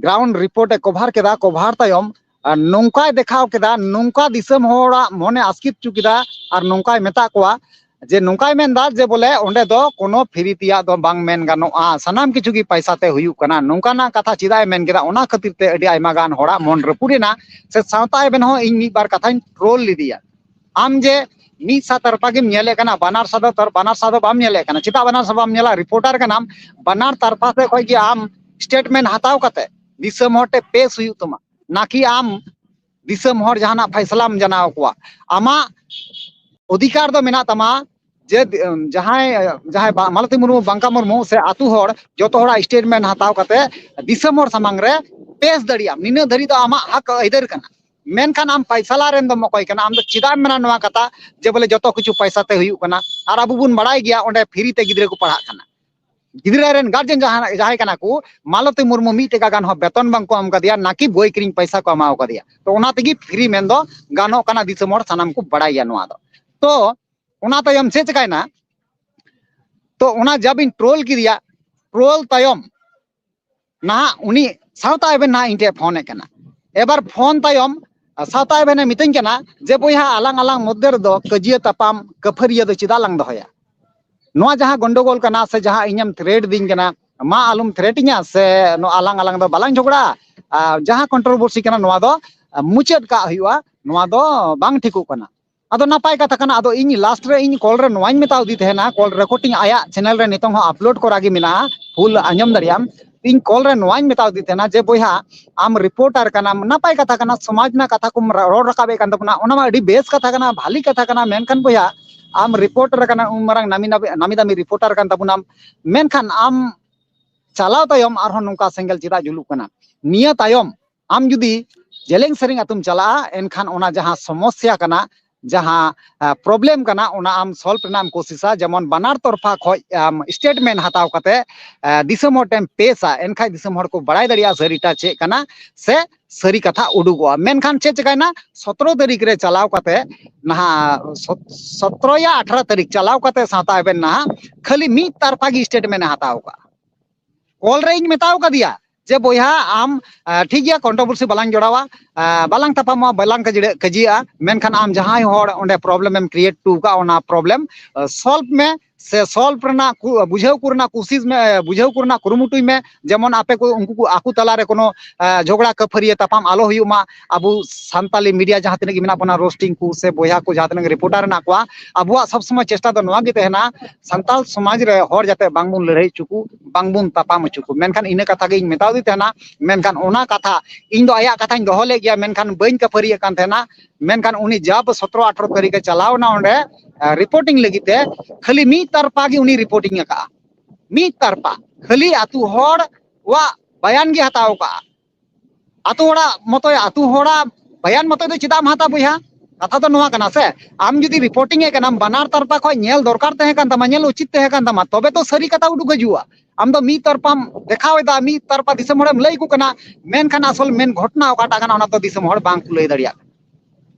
ᱜᱨᱟᱣᱩᱱᱰ ᱨᱤᱯᱳᱨᱴ ᱮ ᱠᱚᱵᱷᱟᱨ ᱠᱮᱫᱟ᱾ ᱠᱚᱵᱷᱟᱨ ᱛᱟᱭᱚᱢ, ᱟᱨ ᱱᱚᱝᱠᱟᱭ ᱫᱮᱠᱷᱟᱣ ᱠᱮᱫᱟ, ᱱᱚᱝᱠᱟ ᱫᱤᱥᱚᱢ ᱦᱚᱲᱟᱜ ᱢᱚᱱᱮ ᱟᱥᱠᱮᱛ ᱦᱚᱪᱚ ᱠᱮᱫᱟ᱾ ᱟᱨ ᱱᱚᱝᱠᱟᱭ ᱢᱮᱛᱟᱜ ᱠᱚᱣᱟ ᱡᱮ, ᱱᱚᱝᱠᱟᱭ ᱢᱮᱱᱫᱟ ᱡᱮ ᱵᱚᱞᱮ ᱚᱸᱰᱮ ᱫᱚ ᱠᱳᱱᱳ ᱯᱷᱤᱨᱤ ᱛᱮᱭᱟᱜ ᱫᱚ ᱵᱟᱝ ᱢᱮᱱ ᱜᱟᱱᱚᱜᱼᱟ, ᱥᱟᱱᱟᱢ ᱠᱤᱪᱷᱩ ᱜᱮ ᱯᱟᱭᱥᱟ ᱛᱮ ᱦᱩᱭᱩᱜ ᱠᱟᱱᱟ᱾ ᱱᱚᱝᱠᱟᱱᱟᱜ ᱠᱟᱛᱷᱟ ᱪᱮᱫᱟᱜ ᱮ ᱢᱮᱱ ᱠᱮᱫᱟ? ᱚᱱᱟ ᱠᱷᱟᱹᱛᱤᱨ ᱛᱮ ᱟᱹᱰᱤ ᱟᱭᱢᱟ ᱜᱟᱱ ᱦᱚᱲᱟᱜ ᱢᱚᱱ ᱨᱟᱹᱯᱩᱫ ᱮᱱᱟ᱾ ᱥᱮ ᱥᱟᱶᱛᱟ ᱮᱵᱷᱮᱱ ᱦᱚᱸ ᱤᱧ ᱢᱤᱫ ᱵᱟᱨ ᱠᱟᱛᱷᱟᱧ ᱴᱨᱳᱞ ᱞᱮᱫᱮᱭᱟ᱾ ᱟᱢ ᱡᱮ ᱢᱤᱫ ᱥᱟ ᱛᱟᱨᱯᱟ ᱜᱮᱢ ᱧᱮᱞᱮᱫ ᱠᱟᱱᱟ, ᱵᱟᱱᱟᱨ ᱥᱟ ᱫᱚ ᱛᱟᱨ-, ᱵᱟᱱᱟᱨ ᱥᱟ ᱫᱚ ᱵᱟᱢ ᱧᱮᱞᱮᱫ ᱠᱟᱱᱟ᱾ ᱪᱮᱫᱟᱜ ᱵᱟᱱᱟᱨ ᱥᱟ ᱵᱟᱢ ᱧᱮᱞᱟ? ᱨᱤᱯᱳᱨᱴᱟᱨ ᱠᱟᱱᱟᱢ, ᱵᱟᱱᱟᱨ ᱛᱟᱨᱯᱟ ᱥᱮᱫ ᱠᱷᱚᱱ ᱜᱮ ᱟᱢ ᱥᱴᱮᱴᱢᱮᱱᱴ ᱦᱟᱛᱟᱣ ᱠᱟᱛᱮ ᱫᱤᱥᱚᱢ ᱦᱚᱲ ᱴᱷᱮᱱ ᱯᱮᱥ ᱦᱩᱭᱩᱜ ᱛᱟᱢᱟ, ᱱᱟᱠᱤ ᱟᱢ ᱫᱤᱥᱚᱢ ᱦᱚᱲ ᱡᱟᱦᱟᱱᱟᱜ ᱯᱷᱟᱭᱥᱟᱞᱟᱢ ᱡᱟᱱᱟᱣ ᱠᱚᱣᱟ᱾ ᱟᱢᱟᱜ ᱚᱫᱷᱤᱠᱟᱨ ᱫᱚ ᱢᱮᱱᱟᱜ ᱛᱟᱢᱟ ᱡᱮ, ᱡᱟᱦᱟᱸᱭ, ᱡᱟᱦᱟᱸᱭ ᱵᱟ-, ᱢᱟᱞᱚᱛᱤ ᱢᱩᱨᱢᱩ, ᱵᱟᱝᱠᱟ ᱢᱩᱨᱢᱩ ᱥᱮ ᱟᱛᱳ ᱦᱚᱲ ᱡᱚᱛᱚ ᱦᱚᱲᱟᱜ ᱥᱴᱮᱴᱢᱮᱱᱴ ᱦᱟᱛᱟᱣ ᱠᱟᱛᱮ ᱫᱤᱥᱚᱢ ᱦᱚᱲ ᱥᱟᱢᱟᱝ ᱨᱮ ᱯᱮᱥ ᱫᱟᱲᱮᱭᱟᱜ ᱟᱢ᱾ ᱱᱤᱱᱟᱹᱜ ᱫᱷᱟᱹᱨᱤᱡ ᱫᱚ ᱟᱢᱟᱜ ᱦᱚᱠ ᱟᱹᱭᱫᱟᱹᱨ ᱠᱟᱱᱟ᱾ ᱢᱮᱱᱠᱷᱟᱱ ᱟᱢ ᱯᱟᱭᱥᱟᱞᱟ ᱨᱮᱱ ᱫᱚᱢ ᱚᱠᱚᱭ ᱠᱟᱱᱟ? ᱟᱢ ᱫᱚ ᱪᱮᱫᱟᱜ ᱮᱢ ᱢᱮᱱᱟ ᱱᱚᱣᱟ ᱠᱟᱛᱷᱟ ᱡᱮ ᱵᱚᱞᱮ ᱡᱚᱛᱚ ᱠᱤᱪᱷᱩ ᱯᱟᱭᱥᱟ ᱛᱮ ᱦᱩᱭᱩᱜ ᱠᱟᱱᱟ? ᱟᱨ ᱟᱵᱚ ᱵᱚᱱ ᱵᱟᱲᱟᱭ ᱜᱮᱭᱟ ᱚᱸᱰᱮ ᱯᱷᱤᱨᱤ ᱛᱮ ᱜᱤᱫᱽᱨᱟᱹ ᱠᱚ ᱯᱟᱲᱦᱟᱜ ᱠᱟᱱᱟ᱾ ᱜᱤᱫᱽᱨᱟᱹ ᱨᱮᱱ ᱜᱟᱨᱡᱮᱱ ᱡᱟᱦᱟᱸ, ᱡᱟᱦᱟᱸᱭ ᱠᱟᱱᱟ ᱠᱚ, ᱢᱟᱞᱚᱛᱤ ᱢᱩᱨᱢᱩ ᱢᱤᱫ ᱴᱟᱠᱟ ᱜᱟᱱ ᱦᱚᱸ ᱵᱮᱛᱚᱱ ᱵᱟᱝ ᱠᱚ ᱮᱢ ᱠᱟᱫᱮᱭᱟ, ᱱᱟᱠᱤ ᱵᱳᱭ ᱠᱤᱨᱤᱧ ᱯᱟᱭᱥᱟ ᱠᱚ ᱮᱢᱟᱣ ᱠᱟᱫᱮᱭᱟ᱾ ᱛᱚ ᱚᱱᱟ ᱛᱮᱜᱮ ᱯᱷᱤᱨᱤ ᱢᱮᱱ ᱫᱚ ᱜᱟᱱᱚᱜ ᱠᱟᱱᱟ, ᱫᱤᱥᱚᱢ ᱦᱚᱲ ᱥᱟᱱᱟᱢ ᱠᱚ ᱵᱟᱲᱟᱭ ᱜᱮᱭᱟ ᱱᱚᱣᱟ ᱫᱚ᱾ ᱛᱚ ᱚᱱᱟ ᱛᱟᱭᱚᱢ ᱪᱮᱫ ᱪᱤᱠᱟᱭᱱᱟ? ᱛᱚ ᱚᱱᱟ ᱡᱟᱵ ᱤᱧ ᱴᱨᱳᱞ ᱠᱮᱫᱮᱭᱟ, ᱴᱨᱳᱞ ᱛᱟᱭᱚᱢ ᱱᱟᱦᱟᱜ ᱩᱱᱤ ᱥᱟᱶᱛᱟ ᱮᱵᱷᱮᱱ ᱱᱟᱦᱟᱜ ᱤᱧ ᱴᱷᱮᱱ ᱯᱷᱳᱱ ᱮ ᱠᱟᱱᱟ᱾ ᱮᱵᱟᱨ ᱯᱷᱳᱱ ᱛᱟᱭᱚᱢ ᱥᱟᱶᱛᱟ ᱮᱵᱷᱮᱱ ᱮ ᱢᱤᱛᱟᱹᱧ ᱠᱟᱱᱟ ᱡᱮ, "ᱵᱚᱭᱦᱟ, ᱟᱞᱟᱝ ᱟᱞᱟᱝ ᱢᱚᱫᱽᱫᱷᱮ ᱨᱮᱫᱚ ᱠᱟᱹᱡᱤᱭᱟᱹ ᱛᱟᱯᱟᱢ ᱠᱟᱹᱯᱷᱟᱹᱨᱤᱭᱟᱹ ᱫᱚ ᱪᱮᱫᱟᱜ ᱞᱟᱝ ᱫᱚᱦᱚᱭᱟ? ᱱᱚᱣᱟ ᱡᱟᱦᱟᱸ ᱜᱚᱱᱰᱚᱜᱳᱞ ᱠᱟᱱᱟ ᱥᱮ ᱡᱟᱦᱟᱸ ᱤᱧᱮᱢ ᱛᱷᱨᱮᱴ ᱫᱤᱧ ᱠᱟᱱᱟ, ᱢᱟ ᱟᱞᱚᱢ ᱛᱷᱨᱮᱴ ᱤᱧᱟ, ᱥᱮ ᱱᱚᱣᱟ ᱟᱞᱟᱝ ᱟᱞᱟᱝ ᱫᱚ ᱵᱟᱞᱟᱝ ᱡᱷᱚᱜᱽᱲᱟᱜᱼᱟ, ᱟᱨ ᱡᱟᱦᱟᱸ ᱠᱚᱱᱴᱨᱳᱵᱷᱟᱨᱥᱤ ᱠᱟᱱᱟ ᱱᱚᱣᱟ ᱫᱚ ᱢᱩᱪᱟᱹᱫ ᱠᱟᱜ ᱦᱩᱭᱩᱜᱼᱟ, ᱱᱚᱣᱟ ᱫᱚ ᱵᱟᱝ ᱴᱷᱤᱠᱚᱜ ᱠᱟᱱᱟ᱾" ᱟᱫᱚ ᱱᱟᱯᱟᱭ ᱠᱟᱛᱷᱟ ᱠᱟᱱᱟ᱾ ᱟᱫᱚ ᱤᱧ ᱞᱟᱥᱴ ᱨᱮ ᱤᱧ ᱠᱚᱞ ᱨᱮ ᱱᱚᱣᱟᱧ ᱢᱮᱛᱟᱣ ᱫᱮ ᱛᱟᱦᱮᱱᱟ, ᱠᱚᱞ ᱨᱮᱠᱳᱨᱰᱤᱝ ᱟᱭᱟᱜ ᱪᱮᱱᱮᱞ ᱨᱮ ᱱᱤᱛᱚᱝ ᱦᱚᱸ ᱟᱯᱞᱳᱰ ᱠᱚᱨᱟ ᱜᱮ ᱢᱮᱱᱟᱜᱼᱟ, ᱯᱷᱩᱞ ᱟᱸᱡᱚᱢ ᱫᱟᱲᱮᱭᱟᱜ ᱟᱢ᱾ ᱤᱧ ᱠᱚᱞ ᱨᱮ ᱱᱚᱣᱟᱧ ᱢᱮᱛᱟᱣ ᱫᱮ ᱛᱟᱦᱮᱱᱟ ᱡᱮ, "ᱵᱚᱭᱦᱟ, ᱟᱢ ᱨᱤᱯᱳᱨᱴᱟᱨ ᱠᱟᱱᱟᱢ, ᱱᱟᱯᱟᱭ ᱠᱟᱛᱷᱟ ᱠᱟᱱᱟ, ᱥᱚᱢᱟᱡᱽ ᱨᱮᱱᱟᱜ ᱠᱟᱛᱷᱟ ᱠᱚᱢ ᱨᱚᱲ ᱨᱟᱠᱟᱵ ᱮᱫ ᱠᱟᱱ ᱛᱟᱵᱚᱱᱟ, ᱚᱱᱟ ᱢᱟ ᱟᱹᱰᱤ ᱵᱮᱥ ᱠᱟᱛᱷᱟ ᱠᱟᱱᱟ, ᱵᱷᱟᱞᱤ ᱠᱟᱛᱷᱟ ᱠᱟᱱᱟ, ᱢᱮᱱᱠᱷᱟᱱ ᱵᱚᱭᱦᱟ, ᱟᱢ ᱨᱤᱯᱳᱨᱴᱟᱨ ᱠᱟᱱᱟ, ᱩᱱ ᱢᱟᱨᱟᱝ ᱱᱟᱢᱤ ᱱᱟᱢᱤ ᱫᱟᱢᱤ ᱨᱤᱯᱳᱨᱴᱟᱨ ᱠᱟᱱ ᱛᱟᱵᱚᱱᱟᱢ, ᱢᱮᱱᱠᱷᱟᱱ ᱟᱢ ᱪᱟᱞᱟᱣ ᱛᱟᱭᱚᱢ ᱟᱨᱦᱚᱸ ᱱᱚᱝᱠᱟ ᱥᱮᱸᱜᱮᱞ ᱪᱮᱫᱟᱜ ᱡᱩᱞᱩᱜ ᱠᱟᱱᱟ? ᱱᱤᱭᱟᱹ ᱛᱟᱭᱚᱢ ᱟᱢ ᱡᱩᱫᱤ ᱡᱮᱞᱮᱧ ᱥᱮᱨᱮᱧ ᱟᱹᱛᱩᱢ ᱪᱟᱞᱟᱜᱼᱟ, ᱮᱱᱠᱷᱟᱱ ᱚᱱᱟ ᱡᱟᱦᱟᱸ ᱥᱚᱢᱚᱥᱥᱟ ᱠᱟᱱᱟ, ᱡᱟᱦᱟᱸ ᱯᱨᱚᱵᱞᱮᱢ ᱠᱟᱱᱟ, ᱚᱱᱟ ᱟᱢ ᱥᱚᱞᱵᱷ ᱨᱮᱱᱟᱜ ᱮᱢ ᱠᱳᱥᱤᱥᱟ᱾ ᱡᱮᱢᱚᱱ ᱵᱟᱱᱟᱨ ᱛᱚᱨᱯᱷᱟ ᱠᱷᱚᱡ ᱟᱢ ᱥᱴᱮᱴᱢᱮᱱᱴ ᱦᱟᱛᱟᱣ ᱠᱟᱛᱮ ᱫᱤᱥᱚᱢ ᱦᱚᱲ ᱴᱷᱮᱱ ᱯᱮᱥᱟ, ᱮᱱᱠᱷᱟᱡ ᱫᱤᱥᱚᱢ ᱦᱚᱲ ᱠᱚ ᱵᱟᱲᱟᱭ ᱫᱟᱲᱮᱭᱟᱜᱼᱟ ᱥᱟᱹᱨᱤᱴᱟ ᱪᱮᱫ ᱠᱟᱱᱟ ᱥᱮ ᱥᱟᱹᱨᱤ ᱠᱟᱛᱷᱟ ᱩᱰᱩᱠᱚᱜᱼᱟ᱾ ᱢᱮᱱᱠᱷᱟᱱ ᱪᱮᱫ ᱪᱤᱠᱟᱭᱱᱟ, ᱥᱚᱛᱨᱚ ᱛᱟᱹᱨᱤᱠᱷ ᱨᱮ ᱪᱟᱞᱟᱣ ᱠᱟᱛᱮ ᱱᱟᱦᱟᱜ ᱥᱚᱛᱨᱚ ᱭᱟ ᱟᱴᱷᱨᱚ ᱛᱟᱹᱨᱤᱠᱷ ᱪᱟᱞᱟᱣ ᱠᱟᱛᱮ ᱥᱟᱶᱛᱟ ᱮᱵᱷᱮᱱ ᱱᱟᱦᱟᱜ ᱠᱷᱟᱹᱞᱤ ᱢᱤᱫ ᱛᱟᱨᱯᱷᱟ ᱜᱮ ᱥᱴᱮᱴᱢᱮᱱᱴ ᱮ ᱦᱟᱛᱟᱣ ᱠᱟᱜᱼᱟ᱾ ᱠᱚᱞ ᱨᱮ ᱤᱧ ᱢᱮᱛᱟᱣ ᱠᱟᱫᱮᱭᱟ ᱡᱮ, ᱵᱚᱭᱦᱟ, ᱟᱢ, ᱟᱸ, ᱴᱷᱤᱠ ᱜᱮᱭᱟ, ᱠᱚᱱᱴᱨᱳᱵᱷᱟᱨᱥᱤ ᱵᱟᱞᱟᱝ ᱡᱚᱲᱟᱣᱟ, ᱟᱸ, ᱵᱟᱞᱟᱝ ᱛᱟᱯᱟᱢᱚᱜᱼᱟ, ᱵᱟᱞᱟᱝ ᱠᱟᱹᱡᱤᱲᱟᱹᱜ ᱠᱟᱹᱡᱤᱭᱟᱜᱼᱟ, ᱢᱮᱱᱠᱷᱟᱱ ᱟᱢ ᱡᱟᱦᱟᱸᱭ ᱦᱚᱲ ᱚᱸᱰᱮ ᱯᱨᱚᱵᱞᱮᱢ ᱮᱢ ᱠᱨᱤᱭᱮᱴ ᱦᱚᱴᱚ ᱠᱟᱜᱼᱟ, ᱚᱱᱟ ᱯᱨᱚᱵᱞᱮᱢ, ᱟᱸ, ᱥᱚᱞᱵᱷ ᱢᱮ ᱥᱮ ᱥᱚᱞᱵᱷ ᱨᱮᱱᱟᱜ ᱠᱩ-, ᱵᱩᱡᱷᱟᱹᱣ ᱠᱚ ᱨᱮᱱᱟᱜ ᱠᱩᱥᱤᱥ ᱢᱮ, ᱵᱩᱡᱷᱟᱹᱣ ᱠᱚ ᱨᱮᱱᱟᱜ ᱠᱩᱨᱩᱢᱩᱴᱩᱭ ᱢᱮ, ᱡᱮᱢᱚᱱ ᱟᱯᱮ ᱠᱚ, ᱩᱱᱠᱩ ᱠᱚ ᱟᱠᱚ ᱛᱟᱞᱟᱨᱮ ᱠᱳᱱᱳ, ᱟᱸ, ᱡᱷᱚᱜᱽᱲᱟ ᱠᱟᱹᱯᱷᱟᱹᱨᱤᱭᱟᱹ ᱛᱟᱯᱟᱢ ᱟᱞᱚ ᱦᱩᱭᱩᱜ ᱢᱟ᱾ ᱟᱵᱚ ᱥᱟᱱᱛᱟᱞᱤ ᱢᱤᱰᱤᱭᱟ ᱡᱟᱦᱟᱸ ᱛᱤᱱᱟᱹᱜ ᱜᱮ ᱢᱮᱱᱟᱜ ᱵᱚᱱᱟ, ᱨᱳᱥᱴᱤᱝ ᱠᱚ ᱥᱮ ᱵᱚᱭᱦᱟ ᱠᱚ ᱡᱟᱦᱟᱸ ᱛᱤᱱᱟᱹᱜ ᱜᱮ ᱨᱤᱯᱳᱨᱴᱟᱨ ᱢᱮᱱᱟᱜ ᱠᱚᱣᱟ, ᱟᱵᱚᱣᱟᱜ ᱥᱚᱵ ᱥᱚᱢᱚᱭ ᱪᱮᱥᱴᱟ ᱫᱚ ᱱᱚᱣᱟ ᱜᱮ ᱛᱟᱦᱮᱱᱟ, ᱥᱟᱱᱛᱟᱞ ᱥᱚᱢᱟᱡᱽ ᱨᱮ ᱦᱚᱲ ᱡᱟᱛᱮ ᱵᱟᱝᱵᱚᱱ ᱞᱟᱹᱲᱦᱟᱹᱭ ᱦᱚᱪᱚ ᱠᱚ, ᱵᱟᱝᱵᱚᱱ ᱛᱟᱯᱟᱢ ᱦᱚᱪᱚ ᱠᱚ᱾ ᱢᱮᱱᱠᱷᱟᱱ ᱤᱱᱟᱹ ᱠᱟᱛᱷᱟ ᱜᱮ ᱤᱧ ᱢᱮᱛᱟᱣ ᱫᱮ ᱛᱟᱦᱮᱱᱟ᱾ ᱢᱮᱱᱠᱷᱟᱱ ᱚᱱᱟ ᱠᱟᱛᱷᱟ, ᱤᱧ ᱫᱚ ᱟᱭᱟᱜ ᱠᱟᱛᱷᱟᱧ ᱫᱚᱦᱚ ᱞᱮᱫ ᱜᱮᱭᱟ, ᱢᱮᱱᱠᱷᱟᱱ ᱵᱟᱹᱧ ᱠᱟᱹᱯᱷᱟᱹᱨᱤᱭᱟᱜ ᱠᱟᱱ ᱛᱟᱦᱮᱱᱟ᱾ ᱢᱮᱱᱠᱷᱟᱱ ᱩᱱᱤ ᱡᱟᱵ ᱥᱚᱛᱨᱚ ᱟᱴᱷᱨᱚ ᱛᱟᱹᱨᱤᱠᱷ ᱮ ᱪᱟᱞᱟᱣ ᱮᱱᱟ ᱚᱸᱰᱮ, ᱟᱸ, ᱨᱤᱯᱳᱨᱴᱤᱝ ᱞᱟᱹᱜᱤᱫ ᱛᱮ, ᱠᱷᱟᱹᱞᱤ ᱢᱤᱫ ᱛᱟᱨᱯᱟ ᱜᱮ ᱩᱱᱤ ᱨᱤᱯᱳᱨᱴᱤᱝ ᱟᱠᱟᱫᱼᱟ᱾ ᱢᱤᱫ ᱛᱟᱨᱯᱟ, ᱠᱷᱟᱹᱞᱤ ᱟᱹᱛᱩ ᱦᱚᱲ ᱣᱟᱜ ᱵᱟᱭᱟᱱ ᱜᱮ ᱦᱟᱛᱟᱣ ᱠᱟᱜᱼᱟ᱾ ᱟᱹᱛᱩ ᱦᱚᱲᱟᱜ ᱢᱚᱛᱚ, ᱟᱹᱛᱩ ᱦᱚᱲᱟᱜ ᱵᱟᱭᱟᱱ ᱢᱚᱛᱚ ᱫᱚ ᱪᱮᱫᱟᱜ ᱮᱢ ᱦᱟᱛᱟᱣᱟ ᱵᱚᱭᱦᱟ? ᱠᱟᱛᱷᱟ ᱫᱚ ᱱᱚᱣᱟ ᱠᱟᱱᱟ ᱥᱮ, ᱟᱢ ᱡᱩᱫᱤ ᱨᱤᱯᱳᱨᱴᱤᱝ ᱮ ᱠᱟᱱᱟᱢ, ᱵᱟᱱᱟᱨ ᱛᱟᱨᱯᱟ ᱠᱷᱚᱱ ᱧᱮᱞ ᱫᱚᱨᱠᱟᱨ ᱛᱟᱦᱮᱸ ᱠᱟᱱ ᱛᱟᱢᱟ, ᱧᱮᱞ ᱩᱪᱤᱛ ᱛᱟᱦᱮᱸ ᱠᱟᱱ ᱛᱟᱢᱟ, ᱛᱚᱵᱮ ᱛᱚ ᱥᱟᱹᱨᱤ ᱠᱟᱛᱷᱟ ᱩᱰᱩᱠ ᱦᱤᱡᱩᱜᱼᱟ᱾ ᱟᱢ ᱫᱚ ᱢᱤᱫ ᱛᱟᱨᱯᱟᱢ ᱫᱮᱠᱷᱟᱣ ᱮᱫᱟ, ᱢᱤᱫ ᱛᱟᱨᱯᱟ ᱫᱤᱥᱚᱢ ᱦᱚᱲᱮᱢ ᱞᱟᱹᱭ ᱟᱠᱚ ᱠᱟᱱᱟ, ᱢᱮᱱᱠᱷᱟᱱ ᱟᱥᱚᱞ ᱢᱮᱱ ᱜᱷᱚᱴᱚᱱᱟ ᱚᱠᱟᱴᱟᱜ ᱠᱟᱱᱟ, ᱚᱱᱟ ᱫᱚ ᱫᱤᱥᱚᱢ ᱦᱚᱲ ᱵᱟᱝ ᱠᱚ ᱞᱟᱹᱭ ᱫᱟᱲᱮᱭᱟᱜ ᱠᱟᱱᱟ᱾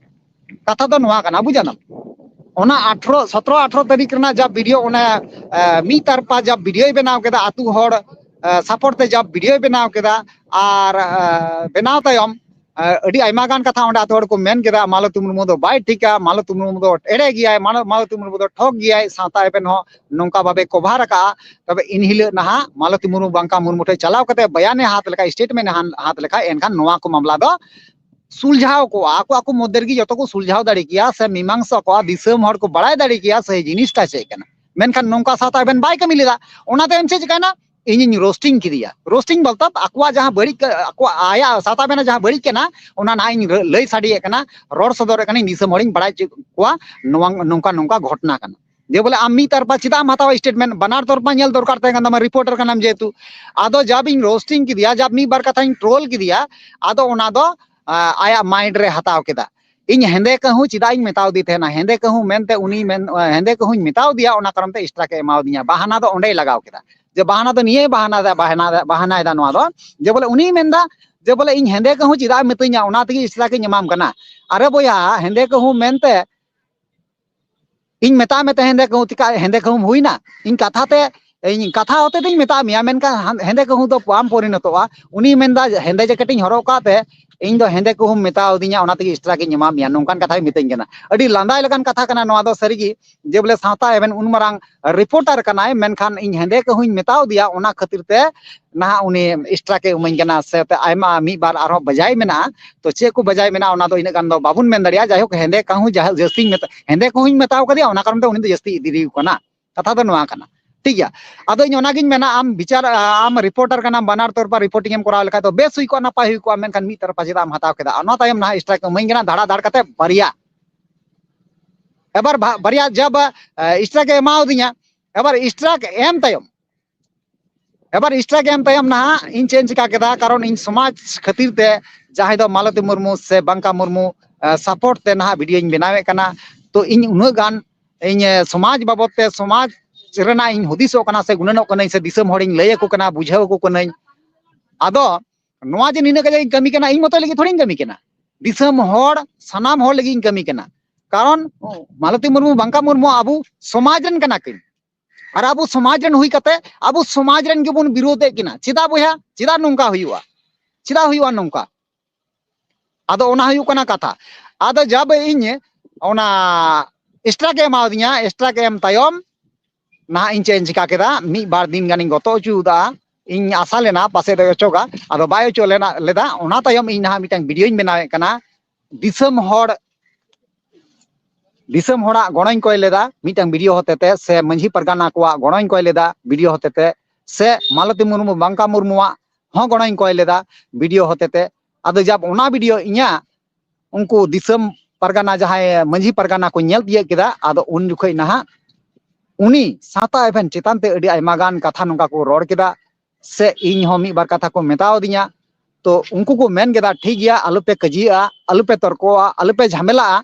ᱠᱟᱛᱷᱟ ᱫᱚ ᱱᱚᱣᱟ ᱠᱟᱱᱟ, ᱵᱩᱡᱷᱟᱹᱣ ᱫᱟᱢ? ᱚᱱᱟ ᱟᱴᱷᱨᱚ, ᱥᱚᱛᱨᱚ ᱟᱴᱷᱨᱚ ᱛᱟᱹᱨᱤᱠᱷ ᱨᱮᱱᱟᱜ ᱡᱟ ᱵᱷᱤᱰᱤᱭᱳ, ᱚᱱᱮ, ᱮ, ᱢᱤᱫ ᱛᱟᱨᱯᱟ ᱡᱟ ᱵᱷᱤᱰᱤᱭᱳᱭ ᱵᱮᱱᱟᱣ ᱠᱮᱫᱟ, ᱟᱹᱛᱩ ᱦᱚᱲ, ᱮ, ᱥᱟᱯᱳᱨᱴ ᱛᱮ ᱡᱟ ᱵᱷᱤᱰᱤᱭᱳᱭ ᱵᱮᱱᱟᱣ ᱠᱮᱫᱟ, ᱟᱨ, ᱮ, ᱵᱮᱱᱟᱣ ᱛᱟᱭᱚᱢ, ᱮ, ᱟᱹᱰᱤ ᱟᱭᱢᱟ ᱜᱟᱱ ᱠᱟᱛᱷᱟ ᱚᱸᱰᱮ ᱟᱹᱛᱩ ᱦᱚᱲ ᱠᱚ ᱢᱮᱱ ᱠᱮᱫᱟ, "ᱢᱟᱞᱚᱛᱤ ᱢᱩᱨᱢᱩ ᱫᱚ ᱵᱟᱭ ᱴᱷᱤᱠᱟ, ᱢᱟᱞᱚᱛᱤ ᱢᱩᱨᱢᱩ ᱫᱚ ᱮᱲᱮ ᱜᱮᱭᱟᱭ, ᱢᱟᱞᱚ-, ᱢᱟᱞᱚᱛᱤ ᱢᱩᱨᱢᱩ ᱫᱚ ᱴᱷᱚᱠ ᱜᱮᱭᱟᱭ", ᱥᱟᱶᱛᱟ ᱮᱵᱷᱮᱱ ᱦᱚᱸ ᱱᱚᱝᱠᱟ ᱵᱷᱟᱵᱮ ᱠᱚᱵᱷᱟᱨ ᱟᱠᱟᱜᱼᱟ᱾ ᱛᱚᱵᱮ ᱤᱱ ᱦᱤᱞᱳᱜ ᱱᱟᱦᱟᱜ ᱢᱟᱞᱚᱛᱤ ᱢᱩᱨᱢᱩ ᱵᱟᱝᱠᱟ ᱢᱩᱨᱢᱩ ᱴᱷᱮᱱ ᱪᱟᱞᱟᱣ ᱠᱟᱛᱮ ᱵᱟᱭᱟᱱᱮ ᱦᱟᱛ ᱞᱮᱠᱷᱟᱡ, ᱥᱴᱮᱴᱢᱮᱱᱴ ᱮ ᱦᱟᱱ-, ᱦᱟᱛ ᱞᱮᱠᱷᱟᱡ, ᱮᱱᱠᱷᱟᱱ ᱱᱚᱣᱟ ᱠᱚ ᱢᱟᱢᱞᱟ ᱫᱚ ᱥᱩᱞᱡᱷᱟᱣ ᱠᱚᱜᱼᱟ, ᱟᱠᱚ ᱟᱠᱚ ᱢᱚᱫᱽᱫᱷᱮ ᱨᱮᱜᱮ ᱡᱚᱛᱚ ᱠᱚ ᱥᱩᱞᱡᱷᱟᱣ ᱫᱟᱲᱮ ᱠᱮᱭᱟ ᱥᱮ ᱢᱤᱢᱟᱝᱥᱟ ᱠᱚᱜᱼᱟ, ᱫᱤᱥᱚᱢ ᱦᱚᱲ ᱠᱚ ᱵᱟᱲᱟᱭ ᱫᱟᱲᱮ ᱠᱮᱭᱟ ᱥᱮ ᱡᱤᱱᱤᱥᱴᱟ ᱪᱮᱫ ᱠᱟᱱᱟ᱾ ᱢᱮᱱᱠᱷᱟᱱ ᱱᱚᱝᱠᱟ ᱥᱟᱶᱛᱟ ᱮᱵᱷᱮᱱ ᱵᱟᱭ ᱠᱟᱹᱢᱤ ᱞᱮᱫᱟ᱾ ᱚᱱᱟ ᱛᱟᱭᱚᱢ ᱪᱮᱫ ᱪᱤᱠᱟᱭᱱᱟ? ᱤᱧᱤᱧ ᱨᱳᱥᱴᱤᱝ ᱠᱮᱫᱮᱭᱟ᱾ ᱨᱳᱥᱴᱤᱝ ᱵᱚᱞᱛᱮ ᱟᱠᱚᱣᱟᱜ ᱡᱟᱦᱟᱸ ᱵᱟᱹᱲᱤᱡ ᱠᱟ-, ᱟᱠᱚᱣᱟᱜ ᱟᱭᱟᱜ ᱥᱟᱶᱛᱟ ᱵᱮᱱᱟ ᱡᱟᱦᱟᱸ ᱵᱟᱹᱲᱤᱡ ᱠᱟᱱᱟ, ᱚᱱᱟ ᱱᱟᱦᱟᱜ ᱤᱧ ᱨᱟᱹ-, ᱞᱟᱹᱭ ᱥᱟᱰᱮᱭᱮᱫ ᱠᱟᱱᱟ, ᱨᱚᱲ ᱥᱚᱫᱚᱨᱮᱫ ᱠᱟᱱᱟᱧ, ᱫᱤᱥᱚᱢ ᱦᱚᱲᱤᱧ ᱵᱟᱲᱟᱭ ᱦᱚᱪᱚᱭᱮᱫ ᱠᱚᱣᱟ, ᱱᱚᱣᱟ, ᱱᱚᱝᱠᱟ ᱱᱚᱝᱠᱟ ᱜᱷᱚᱴᱱᱟ ᱠᱟᱱᱟ᱾ ᱡᱮ ᱵᱚᱞᱮ ᱟᱢ ᱢᱤᱫ ᱛᱟᱨᱯᱟ ᱪᱮᱫᱟᱜ ᱮᱢ ᱦᱟᱛᱟᱣᱟ statement? ᱵᱟᱱᱟᱨ ᱛᱚᱨᱯᱟ ᱧᱮᱞ ᱫᱚᱨᱠᱟᱨ ᱛᱟᱦᱮᱸ ᱠᱟᱱ ᱛᱟᱢᱟ, reporter ᱠᱟᱱᱟᱢ ᱡᱮᱦᱮᱛᱩ᱾ ᱟᱫᱚ ᱡᱟᱵ ᱤᱧ ᱨᱳᱥᱴᱤᱝ ᱠᱮᱫᱮᱭᱟ, ᱡᱟᱵ ᱢᱤᱫ ᱵᱟᱨ ᱠᱟᱛᱷᱟᱧ ᱴᱨᱳᱞ ᱠᱮᱫᱮᱭᱟ, ᱟᱫᱚ ᱚᱱᱟ ᱫᱚ, ᱟ, ᱟᱭᱟᱜ ᱢᱟᱭᱤᱱᱰ ᱨᱮ ᱦᱟᱛᱟᱣ ᱠᱮᱫᱟ᱾ ᱤᱧ ᱦᱮᱸᱫᱮ ᱠᱟᱹᱦᱩ ᱪᱮᱫᱟᱜ ᱤᱧ ᱢᱮᱛᱟᱣ ᱫᱮ ᱛᱟᱦᱮᱱᱟ? ᱦᱮᱸᱫᱮ ᱠᱟᱹᱦᱩ ᱢᱮᱱᱛᱮ ᱩᱱᱤ ᱢᱮᱱ, ᱦᱮᱸᱫᱮ ᱠᱟᱹᱦᱩᱧ ᱢᱮᱛᱟᱣ ᱫᱮᱭᱟ, ᱚᱱᱟ ᱠᱟᱨᱚᱱ ᱛᱮ ᱥᱴᱨᱟᱭᱤᱠ ᱮ ᱮᱢᱟᱣ ᱫᱤᱧᱟ᱾ ᱵᱟᱦᱟᱱᱟ ᱫᱚ ᱚᱸᱰᱮᱭ ᱞᱟᱜᱟᱣ ᱠᱮᱫᱟ, ᱡᱮ ᱵᱟᱦᱟᱱᱟ ᱫᱚ ᱱᱤᱭᱟᱹᱭ ᱵᱟᱦᱟᱱᱟ, ᱵᱟᱦᱟᱱᱟ, ᱵᱟᱦᱟᱱᱟᱭᱮᱫᱟ ᱱᱚᱣᱟ ᱫᱚ, ᱡᱮ ᱵᱚᱞᱮ ᱩᱱᱤᱭ ᱢᱮᱱᱫᱟ ᱡᱮ ᱵᱚᱞᱮ ᱤᱧ ᱦᱮᱸᱫᱮ ᱠᱟᱹᱦᱩ ᱪᱮᱫᱟᱜ ᱮᱢ ᱢᱤᱛᱟᱹᱧᱟ, ᱚᱱᱟ ᱛᱮᱜᱮ ᱥᱴᱨᱟᱭᱤᱠ ᱤᱧ ᱮᱢᱟᱢ ᱠᱟᱱᱟ᱾ ᱟᱨᱮ ᱵᱚᱭᱦᱟ, ᱦᱮᱸᱫᱮ ᱠᱟᱹᱦᱩ ᱢᱮᱱᱛᱮ ᱤᱧ ᱢᱮᱛᱟᱜ ᱢᱮ ᱛᱮ ᱦᱮᱸᱫᱮ ᱠᱟᱹᱦᱩ ᱛᱤᱠᱟ-, ᱦᱮᱸᱫᱮ ᱠᱟᱹᱦᱩᱢ ᱦᱩᱭᱱᱟ? ᱤᱧ ᱠᱟᱛᱷᱟ ᱛᱮ, ᱤᱧ ᱠᱟᱛᱷᱟ ᱦᱚᱛᱮ ᱛᱮᱧ ᱢᱮᱛᱟᱜ ᱢᱮᱭᱟ, ᱢᱮᱱᱠᱷᱟᱱ ᱦᱟᱱ-, ᱦᱮᱸᱫᱮ ᱠᱟᱹᱦᱩ ᱫᱚ ᱵᱟᱢ ᱯᱚᱨᱤᱱᱚᱛᱚᱜᱼᱟ᱾ ᱩᱱᱤ ᱢᱮᱱᱫᱟ, "ᱦᱮᱸᱫᱮ ᱡᱮᱠᱮᱴ ᱤᱧ ᱦᱚᱨᱚᱜ ᱠᱟᱜ ᱛᱮ ᱤᱧ ᱫᱚ ᱦᱮᱸᱫᱮ ᱠᱟᱹᱦᱩᱢ ᱢᱮᱛᱟᱣ ᱫᱤᱧᱟ, ᱚᱱᱟ ᱛᱮᱜᱮ ᱥᱴᱨᱟᱭᱤᱠ ᱤᱧ ᱮᱢᱟᱫ ᱢᱮᱭᱟ", ᱱᱚᱝᱠᱟᱱ ᱠᱟᱛᱷᱟᱭ ᱢᱤᱛᱟᱹᱧ ᱠᱟᱱᱟ᱾ ᱟᱹᱰᱤ ᱞᱟᱸᱫᱟᱭ ᱞᱮᱠᱟᱱ ᱠᱟᱛᱷᱟ ᱠᱟᱱᱟ ᱱᱚᱣᱟ ᱫᱚ ᱥᱟᱹᱨᱤᱜᱮ, ᱡᱮ ᱵᱚᱞᱮ ᱥᱟᱶᱛᱟ ᱮᱵᱷᱮᱱ ᱩᱱ ᱢᱟᱨᱟᱝ ᱨᱤᱯᱳᱨᱴᱟᱨ ᱠᱟᱱᱟᱭ, ᱢᱮᱱᱠᱷᱟᱱ ᱤᱧ ᱦᱮᱸᱫᱮ ᱠᱟᱹᱦᱩᱧ ᱢᱮᱛᱟᱣ ᱫᱮᱭᱟ, ᱚᱱᱟ ᱠᱷᱟᱹᱛᱤᱨ ᱛᱮ ᱱᱟᱦᱟᱜ ᱩᱱᱤ ᱥᱴᱨᱟᱭᱤᱠ ᱮ ᱮᱢᱟᱹᱧ ᱠᱟᱱᱟ᱾ ᱥᱮ ᱛᱮ ᱟᱭᱢᱟ ᱢᱤᱫ ᱵᱟᱨ ᱟᱨᱦᱚᱸ ᱵᱟᱡᱟᱭ ᱢᱮᱱᱟᱜᱼᱟ, ᱛᱚ ᱪᱮᱫ ᱠᱚ ᱵᱟᱡᱟᱭ ᱢᱮᱱᱟᱜᱼᱟ ᱚᱱᱟ ᱫᱚ ᱤᱱᱟᱹᱜ ᱜᱟᱱ ᱫᱚ ᱵᱟᱵᱚᱱ ᱢᱮᱱ ᱫᱟᱲᱮᱭᱟᱜᱼᱟ᱾ ᱡᱟᱭᱦᱳᱠ, ᱦᱮᱸᱫᱮ ᱠᱟᱹᱦᱩ ᱡᱟᱦᱟᱸ ᱡᱟᱹᱥᱛᱤᱧ ᱢᱮᱛᱟ-, ᱦᱮᱸᱫᱮ ᱠᱟᱹᱦᱩᱧ ᱢᱮᱛᱟᱣ ᱠᱟᱫᱮᱭᱟ, ᱚᱱᱟ ᱠᱟᱨᱚᱱ ᱛᱮ ᱩᱱᱤ ᱫᱚ ᱡᱟᱹᱥᱛᱤ ᱤᱫᱤ ᱦᱩᱭᱩᱜ ᱠᱟᱱᱟ᱾ ᱠᱟᱛᱷᱟ ᱫᱚ ᱱᱚᱣᱟ ᱠᱟᱱᱟ, ᱴᱷᱤᱠ ᱜᱮᱭᱟ᱾ ᱟᱫᱚ ᱤᱧ ᱚᱱᱟᱜᱤᱧ ᱢᱮᱱᱟ, ᱟᱢ ᱵᱤᱪᱟᱨ, ᱟᱢ ᱨᱤᱯᱳᱨᱴᱟᱨ ᱠᱟᱱᱟᱢ, ᱵᱟᱱᱟᱨ ᱛᱚᱨᱯᱟ ᱨᱤᱯᱳᱨᱴᱤᱝ ᱮᱢ ᱠᱚᱨᱟᱣ ᱞᱮᱠᱷᱟᱡ ᱫᱚ ᱵᱮᱥ ᱦᱩᱭ ᱠᱚᱜᱼᱟ, ᱱᱟᱯᱟᱭ ᱦᱩᱭ ᱠᱚᱜᱼᱟ, ᱢᱮᱱᱠᱷᱟᱱ ᱢᱤᱫ ᱛᱚᱨᱯᱟ ᱪᱮᱫᱟᱜ ᱮᱢ ᱦᱟᱛᱟᱣ ᱠᱮᱫᱟ? ᱟᱨ ᱱᱚᱣᱟ ᱛᱟᱭᱚᱢ ᱱᱟᱦᱟᱜ ᱥᱴᱨᱟᱭᱤᱠ ᱮᱢᱟᱹᱧ ᱠᱟᱱᱟ ᱫᱷᱟᱲᱟ ᱫᱷᱟᱲ ᱠᱟᱛᱮ ᱵᱟᱨᱭᱟ᱾ ᱮᱵᱟᱨ ᱵᱷᱟ-, ᱵᱟᱨᱭᱟ ᱡᱟᱵ, ᱮ, ᱥᱴᱨᱟᱭᱤᱠ ᱮ ᱮᱢᱟᱣᱫᱤᱧᱟ, ᱮᱵᱟᱨ ᱥᱴᱨᱟᱭᱤᱠ ᱮᱢ ᱛᱟᱭᱚᱢ ᱮᱵᱟᱨ ᱥᱴᱨᱟᱭᱤᱠ ᱮᱢ ᱛᱟᱭᱚᱢ ᱱᱟᱦᱟᱜ ᱤᱧ ᱪᱮᱫ ᱤᱧ ᱪᱤᱠᱟ ᱠᱮᱫᱟ, ᱠᱟᱨᱚᱱ ᱤᱧ ᱥᱚᱢᱟᱡᱽ ᱠᱷᱟᱹᱛᱤᱨ ᱛᱮ ᱡᱟᱦᱟᱸᱭ ᱫᱚ ᱢᱟᱞᱚᱛᱤ ᱢᱩᱨᱢᱩ ᱥᱮ ᱵᱟᱝᱠᱟ ᱢᱩᱨᱢᱩ, ᱟ, ᱥᱟᱯᱳᱨᱴ ᱛᱮ ᱱᱟᱦᱟᱜ ᱵᱷᱤᱰᱤᱭᱳᱧ ᱵᱮᱱᱟᱣᱮᱫ ᱠᱟᱱᱟ᱾ ᱛᱚ ᱤᱧ ᱩᱱᱟᱹᱜ ᱜᱟᱱ ᱤᱧ, ᱮ, ᱥᱚᱢᱟᱡᱽ ᱵᱟᱵᱚᱫ ᱛᱮ, ᱥᱚᱢᱟᱡᱽ ᱨᱮᱱᱟᱜ ᱤᱧ ᱦᱩᱫᱤᱥᱚᱜ ᱠᱟᱱᱟ ᱥᱮ ᱜᱩᱱᱟᱹᱱᱚᱜ ᱠᱟᱹᱱᱟᱹᱧ ᱥᱮ ᱫᱤᱥᱚᱢ ᱦᱚᱲᱤᱧ ᱞᱟᱹᱭ ᱟᱠᱚ ᱠᱟᱱᱟ, ᱵᱩᱡᱷᱟᱹᱣ ᱟᱠᱚ ᱠᱟᱹᱱᱟᱹᱧ᱾ ᱟᱫᱚ ᱱᱚᱣᱟ ᱡᱮ ᱱᱤᱱᱟᱹᱜ ᱠᱟᱡᱟᱠ ᱤᱧ ᱠᱟᱹᱢᱤ ᱠᱟᱱᱟ, ᱤᱧ ᱢᱚᱛᱚ ᱞᱟᱹᱜᱤᱫ ᱛᱷᱚᱲᱤᱧ ᱠᱟᱹᱢᱤ ᱠᱟᱱᱟ, ᱫᱤᱥᱚᱢ ᱦᱚᱲ, ᱥᱟᱱᱟᱢ ᱦᱚᱲ ᱞᱟᱹᱜᱤᱫ ᱤᱧ ᱠᱟᱹᱢᱤ ᱠᱟᱱᱟ᱾ ᱠᱟᱨᱚᱱ ᱢᱟᱞᱚᱛᱤ ᱢᱩᱨᱢᱩ, ᱵᱟᱝᱠᱟ ᱢᱩᱨᱢᱩ ᱟᱵᱚ ᱥᱚᱢᱟᱡᱽ ᱨᱮᱱ ᱠᱟᱱᱟ ᱠᱤᱱ᱾ ᱟᱨ ᱟᱵᱚ ᱥᱚᱢᱟᱡᱽ ᱨᱮᱱ ᱦᱩᱭ ᱠᱟᱛᱮ ᱟᱵᱚ ᱥᱚᱢᱟᱡᱽ ᱨᱮᱱ ᱜᱮᱵᱚᱱ ᱵᱤᱨᱳᱫᱷᱮᱫ ᱠᱤᱱᱟ᱾ ᱪᱮᱫᱟᱜ ᱵᱚᱭᱦᱟ? ᱪᱮᱫᱟᱜ ᱱᱚᱝᱠᱟ ᱦᱩᱭᱩᱜᱼᱟ? ᱪᱮᱫᱟᱜ ᱦᱩᱭᱩᱜᱼᱟ ᱱᱚᱝᱠᱟ? ᱟᱫᱚ ᱚᱱᱟ ᱦᱩᱭᱩᱜ ᱠᱟᱱᱟ ᱠᱟᱛᱷᱟ᱾ ᱟᱫᱚ ᱡᱟᱵ ᱤᱧ ᱚᱱᱟ ᱥᱴᱨᱟᱭᱤᱠ ᱮ ᱮᱢᱟᱣᱫᱤᱧᱟ, ᱥᱴᱨᱟᱭᱤᱠ ᱮᱢ ᱛᱟᱭᱚᱢ ᱱᱟᱦᱟᱜ ᱤᱧ ᱪᱮᱫ ᱤᱧ ᱪᱤᱠᱟ ᱠᱮᱫᱟ, ᱢᱤᱫ ᱵᱟᱨ ᱫᱤᱱ ᱜᱟᱱᱤᱧ ᱜᱚᱛᱚ ᱦᱚᱪᱚ ᱠᱟᱫᱟ᱾ ᱤᱧ ᱟᱥᱟ ᱞᱮᱱᱟ ᱯᱟᱥᱮᱡ ᱫᱚᱭ ᱚᱪᱚᱜᱟ, ᱟᱫᱚ ᱵᱟᱭ ᱚᱪᱚ ᱞᱮᱱᱟ, ᱞᱮᱫᱟ᱾ ᱚᱱᱟ ᱛᱟᱭᱚᱢ ᱤᱧ ᱱᱟᱦᱟᱜ ᱢᱤᱫᱴᱟᱝ ᱵᱷᱤᱰᱤᱭᱳᱧ ᱵᱮᱱᱟᱣᱮᱫ ᱠᱟᱱᱟ, ᱫᱤᱥᱚᱢ ᱦᱚᱲ, ᱫᱤᱥᱚᱢ ᱦᱚᱲᱟᱜ ᱜᱚᱲᱚᱧ ᱠᱚᱭ ᱞᱮᱫᱟ ᱢᱤᱫᱴᱟᱝ ᱵᱷᱤᱰᱤᱭᱳ ᱦᱚᱛᱮᱛᱮ, ᱥᱮ ᱢᱟᱹᱡᱷᱤ ᱯᱟᱨᱜᱟᱱᱟ ᱠᱚᱣᱟᱜ ᱜᱚᱲᱚᱧ ᱠᱚᱭ ᱞᱮᱫᱟ ᱵᱷᱤᱰᱤᱭᱳ ᱦᱚᱛᱮᱛᱮ᱾ ᱥᱮ ᱢᱟᱞᱚᱛᱤ ᱢᱩᱨᱢᱩ ᱵᱟᱝᱠᱟ ᱢᱩᱨᱢᱩᱣᱟᱜ ᱦᱚᱸ ᱜᱚᱲᱚᱧ ᱠᱚᱭ ᱞᱮᱫᱟ ᱵᱷᱤᱰᱤᱭᱳ ᱦᱚᱛᱮᱛᱮ᱾ ᱟᱫᱚ ᱡᱟᱵ ᱚᱱᱟ ᱵᱷᱤᱰᱤᱭᱳ ᱤᱧᱟᱹᱜ ᱩᱱᱠᱩ ᱫᱤᱥᱚᱢ ᱯᱟᱨᱜᱟᱱᱟ, ᱡᱟᱦᱟᱸᱭ ᱢᱟᱹᱡᱷᱤ ᱯᱟᱨᱜᱟᱱᱟ ᱠᱚ ᱧᱮᱞ ᱛᱤᱭᱳᱜ ᱠᱮᱫᱟ᱾ ᱟᱫᱚ ᱩᱱ ᱡᱚᱠᱷᱚᱡ ᱱᱟᱦᱟᱜ ᱩᱱᱤ ᱥᱟᱶᱛᱟ ᱮᱵᱷᱮᱱ ᱪᱮᱛᱟᱱ ᱛᱮ ᱟᱹᱰᱤ ᱟᱭᱢᱟ ᱜᱟᱱ ᱠᱟᱛᱷᱟ ᱱᱚᱝᱠᱟ ᱠᱚ ᱨᱚᱲ ᱠᱮᱫᱟ, ᱥᱮ ᱤᱧ ᱦᱚᱸ ᱢᱤᱫ ᱵᱟᱨ ᱠᱟᱛᱷᱟ ᱠᱚ ᱢᱮᱛᱟᱣ ᱫᱤᱧᱟ᱾ ᱛᱚ ᱩᱱᱠᱩ ᱠᱚ ᱢᱮᱱ ᱠᱮᱫᱟ, "ᱴᱷᱤᱠ ᱜᱮᱭᱟ, ᱟᱞᱚᱯᱮ ᱠᱟᱹᱡᱤᱭᱟᱹᱜᱼᱟ, ᱟᱞᱚᱯᱮ ᱛᱚᱨᱠᱚᱜᱼᱟ, ᱟᱞᱚᱯᱮ ᱡᱷᱟᱢᱮᱞᱟᱜᱼᱟ,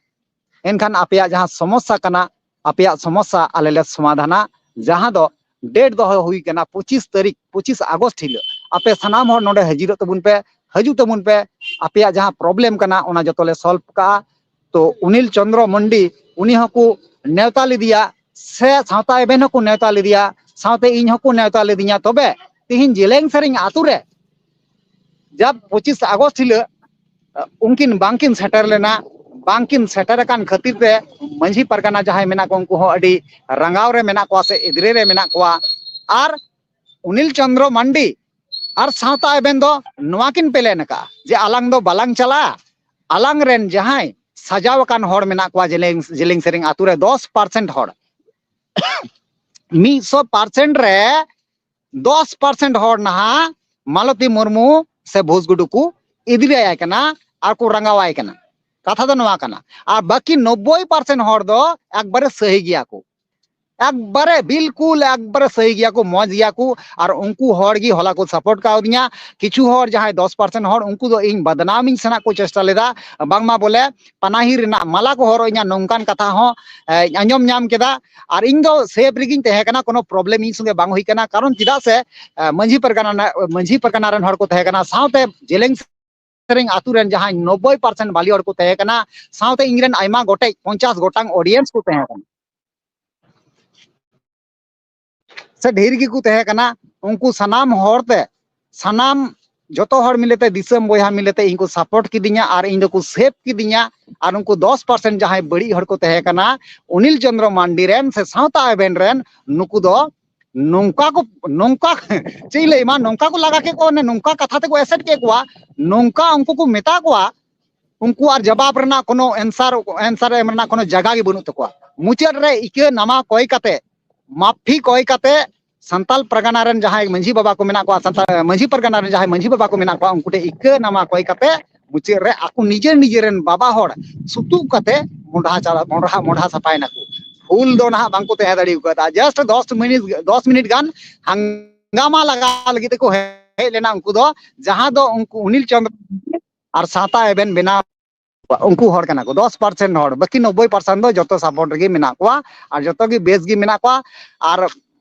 ᱮᱱᱠᱷᱟᱱ ᱟᱯᱮᱭᱟᱜ ᱡᱟᱦᱟᱸ ᱥᱚᱢᱚᱥᱥᱟ ᱠᱟᱱᱟ, ᱟᱯᱮᱭᱟᱜ ᱥᱚᱢᱚᱥᱥᱟ ᱟᱞᱮ ᱞᱮ ᱥᱚᱢᱟᱫᱷᱟᱱᱟ", ᱡᱟᱦᱟᱸ ᱫᱚ ᱰᱮᱴ ᱫᱚᱦᱚ ᱦᱩᱭ ᱠᱟᱱᱟ ᱯᱚᱸᱪᱤᱥ ᱛᱟᱹᱨᱤᱠᱷ, ᱯᱚᱸᱪᱤᱥ ᱟᱜᱚᱥᱴ ᱦᱤᱞᱳᱜ᱾ ᱟᱯᱮ ᱥᱟᱱᱟᱢ ᱦᱚᱲ ᱱᱚᱰᱮ ᱦᱤᱡᱩᱜ ᱛᱟᱵᱚᱱ ᱯᱮ, ᱦᱤᱡᱩᱜ ᱛᱟᱵᱚᱱ ᱯᱮ, ᱟᱯᱮᱭᱟᱜ ᱡᱟᱦᱟᱸ ᱯᱨᱚᱵᱞᱮᱢ ᱠᱟᱱᱟ ᱚᱱᱟ ᱡᱚᱛᱚ ᱞᱮ ᱥᱚᱞᱵᱷ ᱠᱟᱜᱼᱟ᱾ ᱛᱚ ᱚᱱᱤᱞ ᱪᱚᱱᱫᱨᱚ ᱢᱟᱱᱰᱤ ᱩᱱᱤ ᱦᱚᱸᱠᱚ ᱱᱮᱣᱛᱟ ᱞᱮᱫᱮᱭᱟ, ᱥᱮ ᱥᱟᱶᱛᱟ ᱮᱵᱷᱮᱱ ᱦᱚᱸᱠᱚ ᱱᱮᱣᱛᱟ ᱞᱮᱫᱮᱭᱟ, ᱥᱟᱶᱛᱮ ᱤᱧ ᱦᱚᱸᱠᱚ ᱱᱮᱣᱛᱟ ᱞᱮᱫᱤᱧᱟ᱾ ᱛᱚᱵᱮ ᱛᱤᱦᱤᱧ ᱡᱮᱞᱮᱝ ᱥᱮᱨᱮᱧ ᱟᱛᱳ ᱨᱮ ᱡᱟᱵ ᱯᱚᱸᱪᱤᱥ ᱟᱜᱚᱥᱴ ᱦᱤᱞᱳᱜ, ᱟ, ᱩᱱᱠᱤᱱ ᱵᱟᱝᱠᱤᱱ ᱥᱮᱴᱮᱨ ᱞᱮᱱᱟ᱾ ᱵᱟᱝᱠᱤᱱ ᱥᱮᱴᱮᱨ ᱟᱠᱟᱱ ᱠᱷᱟᱹᱛᱤᱨ ᱛᱮ ᱢᱟᱹᱡᱷᱤ ᱯᱟᱨᱜᱟᱱᱟ ᱡᱟᱦᱟᱸᱭ ᱢᱮᱱᱟᱜ ᱠᱚᱣᱟ, ᱩᱱᱠᱩ ᱦᱚᱸ ᱟᱹᱰᱤ ᱨᱟᱸᱜᱟᱣ ᱨᱮ ᱢᱮᱱᱟᱜ ᱠᱚᱣᱟ ᱥᱮ ᱮᱫᱽᱨᱮ ᱨᱮ ᱢᱮᱱᱟᱜ ᱠᱚᱣᱟ᱾ ᱟᱨ ᱚᱱᱤᱞ ᱪᱚᱱᱫᱨᱚ ᱢᱟᱱᱰᱤ ᱟᱨ ᱥᱟᱶᱛᱟ ᱮᱵᱷᱮᱱ ᱫᱚ ᱱᱚᱣᱟ ᱠᱤᱱ ᱯᱮᱞᱮᱱ ᱟᱠᱟᱫᱼᱟ ᱡᱮ ᱟᱞᱟᱝ ᱫᱚ ᱵᱟᱞᱟᱝ ᱪᱟᱞᱟᱜᱼᱟ᱾ ᱟᱞᱟᱝ ᱨᱮᱱ ᱡᱟᱦᱟᱸᱭ ᱥᱟᱡᱟᱣ ᱟᱠᱟᱱ ᱦᱚᱲ ᱢᱮᱱᱟᱜ ᱠᱚᱣᱟ ᱡᱮᱞᱮᱝ, ᱡᱮᱞᱮᱝ ᱥᱮᱨᱮᱧ ᱟᱛᱳ ᱨᱮ ᱫᱚᱥ ᱯᱟᱨᱥᱮᱱᱴ ᱦᱚᱲ, ᱢᱤᱫ ᱥᱚ ᱯᱟᱨᱥᱮᱱᱴ ᱨᱮ ᱫᱚᱥ ᱯᱟᱨᱥᱮᱱᱴ ᱦᱚᱲ ᱱᱟᱦᱟᱜ ᱢᱟᱞᱚᱛᱤ ᱢᱩᱨᱢᱩ ᱥᱮ ᱵᱷᱩᱥ ᱜᱩᱰᱩ ᱠᱚ ᱮᱫᱽᱨᱮᱭᱟᱭ ᱠᱟᱱᱟ ᱟᱨ ᱠᱚ ᱨᱟᱸᱜᱟᱣᱟᱭ ᱠᱟᱱᱟ᱾ ᱠᱟᱛᱷᱟ ᱫᱚ ᱱᱚᱣᱟ ᱠᱟᱱᱟ᱾ ᱟᱨ ᱵᱟᱹᱠᱤ ᱱᱚᱵᱵᱳᱭ ᱯᱟᱨᱥᱮᱱᱴ ᱦᱚᱲ ᱫᱚ ᱮᱠᱵᱟᱨᱮ ᱥᱟᱹᱦᱤ ᱜᱮᱭᱟ ᱠᱚ, ᱮᱠᱵᱟᱨᱮ ᱵᱤᱞᱠᱩᱞ ᱮᱠᱵᱟᱨᱮ ᱥᱟᱹᱦᱤ ᱜᱮᱭᱟ ᱠᱚ, ᱢᱚᱡᱽ ᱜᱮᱭᱟ ᱠᱚ᱾ ᱟᱨ ᱩᱱᱠᱩ ᱦᱚᱲ ᱜᱮ ᱦᱚᱞᱟ ᱠᱚ ᱥᱟᱯᱳᱨᱴ ᱠᱟᱣᱫᱤᱧᱟ᱾ ᱠᱤᱪᱷᱩ ᱦᱚᱲ ᱡᱟᱦᱟᱸᱭ ᱫᱚᱥ ᱯᱟᱨᱥᱮᱱᱴ ᱦᱚᱲ, ᱩᱱᱠᱩ ᱫᱚ ᱤᱧ ᱵᱟᱫᱱᱟᱢᱤᱧ ᱥᱮᱱᱟᱜ ᱠᱚ ᱪᱮᱥᱴᱟ ᱞᱮᱫᱟ, ᱵᱟᱝᱢᱟ ᱵᱚᱞᱮ ᱯᱟᱱᱟᱦᱤ ᱨᱮᱱᱟᱜ ᱢᱟᱞᱟ ᱠᱚ ᱦᱚᱨᱚᱜ ᱤᱧᱟ, ᱱᱚᱝᱠᱟᱱ ᱠᱟᱛᱷᱟ ᱦᱚᱸ, ᱮ, ᱟᱸᱡᱚᱢ ᱧᱟᱢ ᱠᱮᱫᱟ᱾ ᱟᱨ ᱤᱧ ᱫᱚ ᱥᱮᱯ ᱨᱮᱜᱤᱧ ᱛᱟᱦᱮᱸ ᱠᱟᱱᱟ, ᱠᱳᱱᱳ ᱯᱨᱚᱵᱞᱮᱢ ᱤᱧ ᱥᱚᱸᱜᱮ ᱵᱟᱝ ᱦᱩᱭ ᱠᱟᱱᱟ᱾ ᱠᱟᱨᱚᱱ ᱪᱮᱫᱟᱜ ᱥᱮ, ᱮ, ᱢᱟᱹᱡᱷᱤ ᱯᱟᱨᱜᱟᱱᱟ ᱨᱮᱱᱟᱜ, ᱢᱟᱹᱡᱷᱤ ᱯᱟᱨᱜᱟᱱᱟ ᱨᱮᱱ ᱦᱚᱲ ᱠᱚ ᱛᱟᱦᱮᱸ ᱠᱟᱱᱟ, ᱥᱟᱶᱛᱮ ᱡᱮᱞᱮᱝ ᱥᱮᱨᱮᱧ ᱟᱛᱳ ᱨᱮᱱ ᱡᱟᱦᱟᱸᱭ ᱱᱚᱵᱵᱳᱭ ᱯᱟᱨᱥᱮᱱᱴ ᱵᱟᱞᱤ ᱦᱚᱲ ᱠᱚ ᱛᱟᱦᱮᱸ ᱠᱟᱱᱟ, ᱥᱟᱶᱛᱮ ᱤᱧ ᱨᱮᱱ ᱟᱭᱢᱟ ᱜᱚᱴᱮᱡ ᱯᱚᱧᱪᱟᱥ ᱜᱚᱴᱟᱝ ᱚᱰᱤᱭᱮᱱᱥ ᱠᱚ ᱛᱟᱦᱮᱸ ᱠᱟᱱᱟ, ᱥᱮ ᱰᱷᱮᱨ ᱜᱮᱠᱚ ᱛᱟᱦᱮᱸ ᱠᱟᱱᱟ᱾ ᱩᱱᱠᱩ ᱥᱟᱱᱟᱢ ᱦᱚᱲ ᱛᱮ, ᱥᱟᱱᱟᱢ ᱡᱚᱛᱚ ᱦᱚᱲ ᱢᱤᱞᱮᱛᱮ, ᱫᱤᱥᱚᱢ ᱵᱚᱭᱦᱟ ᱢᱤᱞᱮᱛᱮ ᱤᱧ ᱠᱚ ᱥᱟᱯᱳᱨᱴ ᱠᱤᱫᱤᱧᱟ ᱟᱨ ᱤᱧ ᱫᱚᱠᱚ ᱥᱮᱵᱷ ᱠᱤᱫᱤᱧᱟ᱾ ᱟᱨ ᱩᱱᱠᱩ ᱫᱚᱥ ᱯᱟᱨᱥᱮᱱᱴ ᱡᱟᱦᱟᱸᱭ ᱵᱟᱹᱲᱤᱡ ᱦᱚᱲ ᱠᱚ ᱛᱟᱦᱮᱸ ᱠᱟᱱᱟ, ᱚᱱᱤᱞ ᱪᱚᱱᱫᱨᱚ ᱢᱟᱱᱰᱤ ᱨᱮᱱ ᱥᱮ ᱥᱟᱶᱛᱟ ᱮᱵᱷᱮᱱ ᱨᱮᱱ, ᱱᱩᱠᱩ ᱫᱚ ᱱᱚᱝᱠᱟ ᱠᱚ, ᱱᱚᱝᱠᱟ ᱪᱮᱫ ᱤᱧ ᱞᱟᱹᱭ ᱟᱢᱟ, ᱱᱚᱝᱠᱟ ᱠᱚ ᱞᱟᱜᱟ ᱠᱮᱫ ᱠᱚᱣᱟ, ᱚᱱᱮ ᱱᱚᱝᱠᱟ ᱠᱟᱛᱷᱟ ᱛᱮᱠᱚ ᱮᱥᱮᱫ ᱠᱮᱫ ᱠᱚᱣᱟ, ᱱᱚᱝᱠᱟ ᱩᱱᱠᱩ ᱠᱚ ᱢᱮᱛᱟ ᱠᱚᱣᱟ, ᱩᱱᱠᱩ ᱟᱨ ᱡᱟᱵᱟᱵ ᱨᱮᱱᱟᱜ ᱠᱳᱱᱳ ᱮᱱᱥᱟᱨ, ᱮᱱᱥᱟᱨ ᱮᱢ ᱨᱮᱱᱟᱜ ᱠᱳᱱᱳ ᱡᱟᱭᱜᱟ ᱜᱮ ᱵᱟᱹᱱᱩᱜ ᱛᱟᱠᱚᱣᱟ᱾ ᱢᱩᱪᱟᱹᱫ ᱨᱮ ᱤᱠᱟᱹ ᱱᱟᱢᱟ ᱠᱚᱭ ᱠᱟᱛᱮ, ᱢᱟᱯᱷᱤ ᱠᱚᱭ ᱠᱟᱛᱮ, ᱥᱟᱱᱛᱟᱞ ᱯᱟᱨᱜᱟᱱᱟ ᱨᱮᱱ ᱡᱟᱦᱟᱸᱭ ᱢᱟᱹᱡᱷᱤ ᱵᱟᱵᱟ ᱠᱚ ᱢᱮᱱᱟᱜ ᱠᱚᱣᱟ, ᱥᱟᱱᱛᱟᱲ ᱢᱟᱹᱡᱷᱤ ᱯᱟᱨᱜᱟᱱᱟ ᱨᱮᱱ ᱡᱟᱦᱟᱸᱭ ᱢᱟᱹᱡᱷᱤ ᱵᱟᱵᱟ ᱠᱚ ᱢᱮᱱᱟᱜ ᱠᱚᱣᱟ, ᱩᱱᱠᱩ ᱴᱷᱮᱱ ᱤᱠᱟᱹᱱᱟᱢᱟ ᱠᱚᱭ ᱠᱟᱛᱮ ᱢᱩᱪᱟᱹᱫ ᱨᱮ ᱟᱠᱚ ᱱᱤᱡᱮᱨ ᱱᱤᱡᱮᱨ ᱨᱮᱱ ᱵᱟᱵᱟ ᱦᱚᱲ ᱥᱩᱛᱩᱜ ᱠᱟᱛᱮ ᱢᱚᱰᱷᱟ ᱪᱟᱞᱟᱜ, ᱢᱚᱰᱷᱟ, ᱢᱚᱰᱷᱟ ᱥᱟᱯᱷᱟᱭ ᱱᱟᱠᱚ᱾ ᱦᱩᱞ ᱫᱚ ᱱᱟᱦᱟᱜ ᱵᱟᱝᱠᱚ ᱛᱟᱦᱮᱸ ᱫᱟᱲᱮ ᱠᱟᱫᱟ᱾ ᱡᱟᱥᱴ ᱫᱚᱥ ᱢᱤᱱᱤᱴ, ᱫᱚᱥ ᱢᱤᱱᱤᱴ ᱜᱟᱱ ᱦᱟᱝᱜᱟᱢᱟ ᱞᱟᱜᱟᱣ ᱞᱟᱹᱜᱤᱫ ᱛᱮᱠᱚ ᱦᱮᱡ ᱞᱮᱱᱟ ᱩᱱᱠᱩ ᱫᱚ, ᱡᱟᱦᱟᱸ ᱫᱚ ᱩᱱᱠᱩ ᱚᱱᱤᱞ ᱪᱚᱸᱫᱽᱨᱚ ᱟᱨ ᱥᱟᱶᱛᱟ ᱮᱵᱷᱮᱱ ᱵᱮᱱᱟᱣ ᱩᱱᱠᱩ ᱦᱚᱲ ᱠᱟᱱᱟ ᱠᱚ᱾ ᱫᱚᱥ ᱯᱟᱨᱥᱮᱱᱴ ᱦᱚᱲ, ᱵᱟᱹᱠᱤ ᱱᱚᱵᱵᱳᱭ ᱯᱟᱨᱥᱮᱱᱴ ᱫᱚ ᱡᱚᱛᱚ ᱥᱟᱯᱳᱨᱴ ᱨᱮᱜᱮ ᱢᱮᱱᱟᱜ ᱠᱚᱣᱟ ᱟᱨ ᱡᱚᱛᱚ ᱜᱮ ᱵᱮᱥ ᱜᱮ ᱢᱮᱱᱟᱜ ᱠᱚᱣᱟ᱾ ᱟᱨ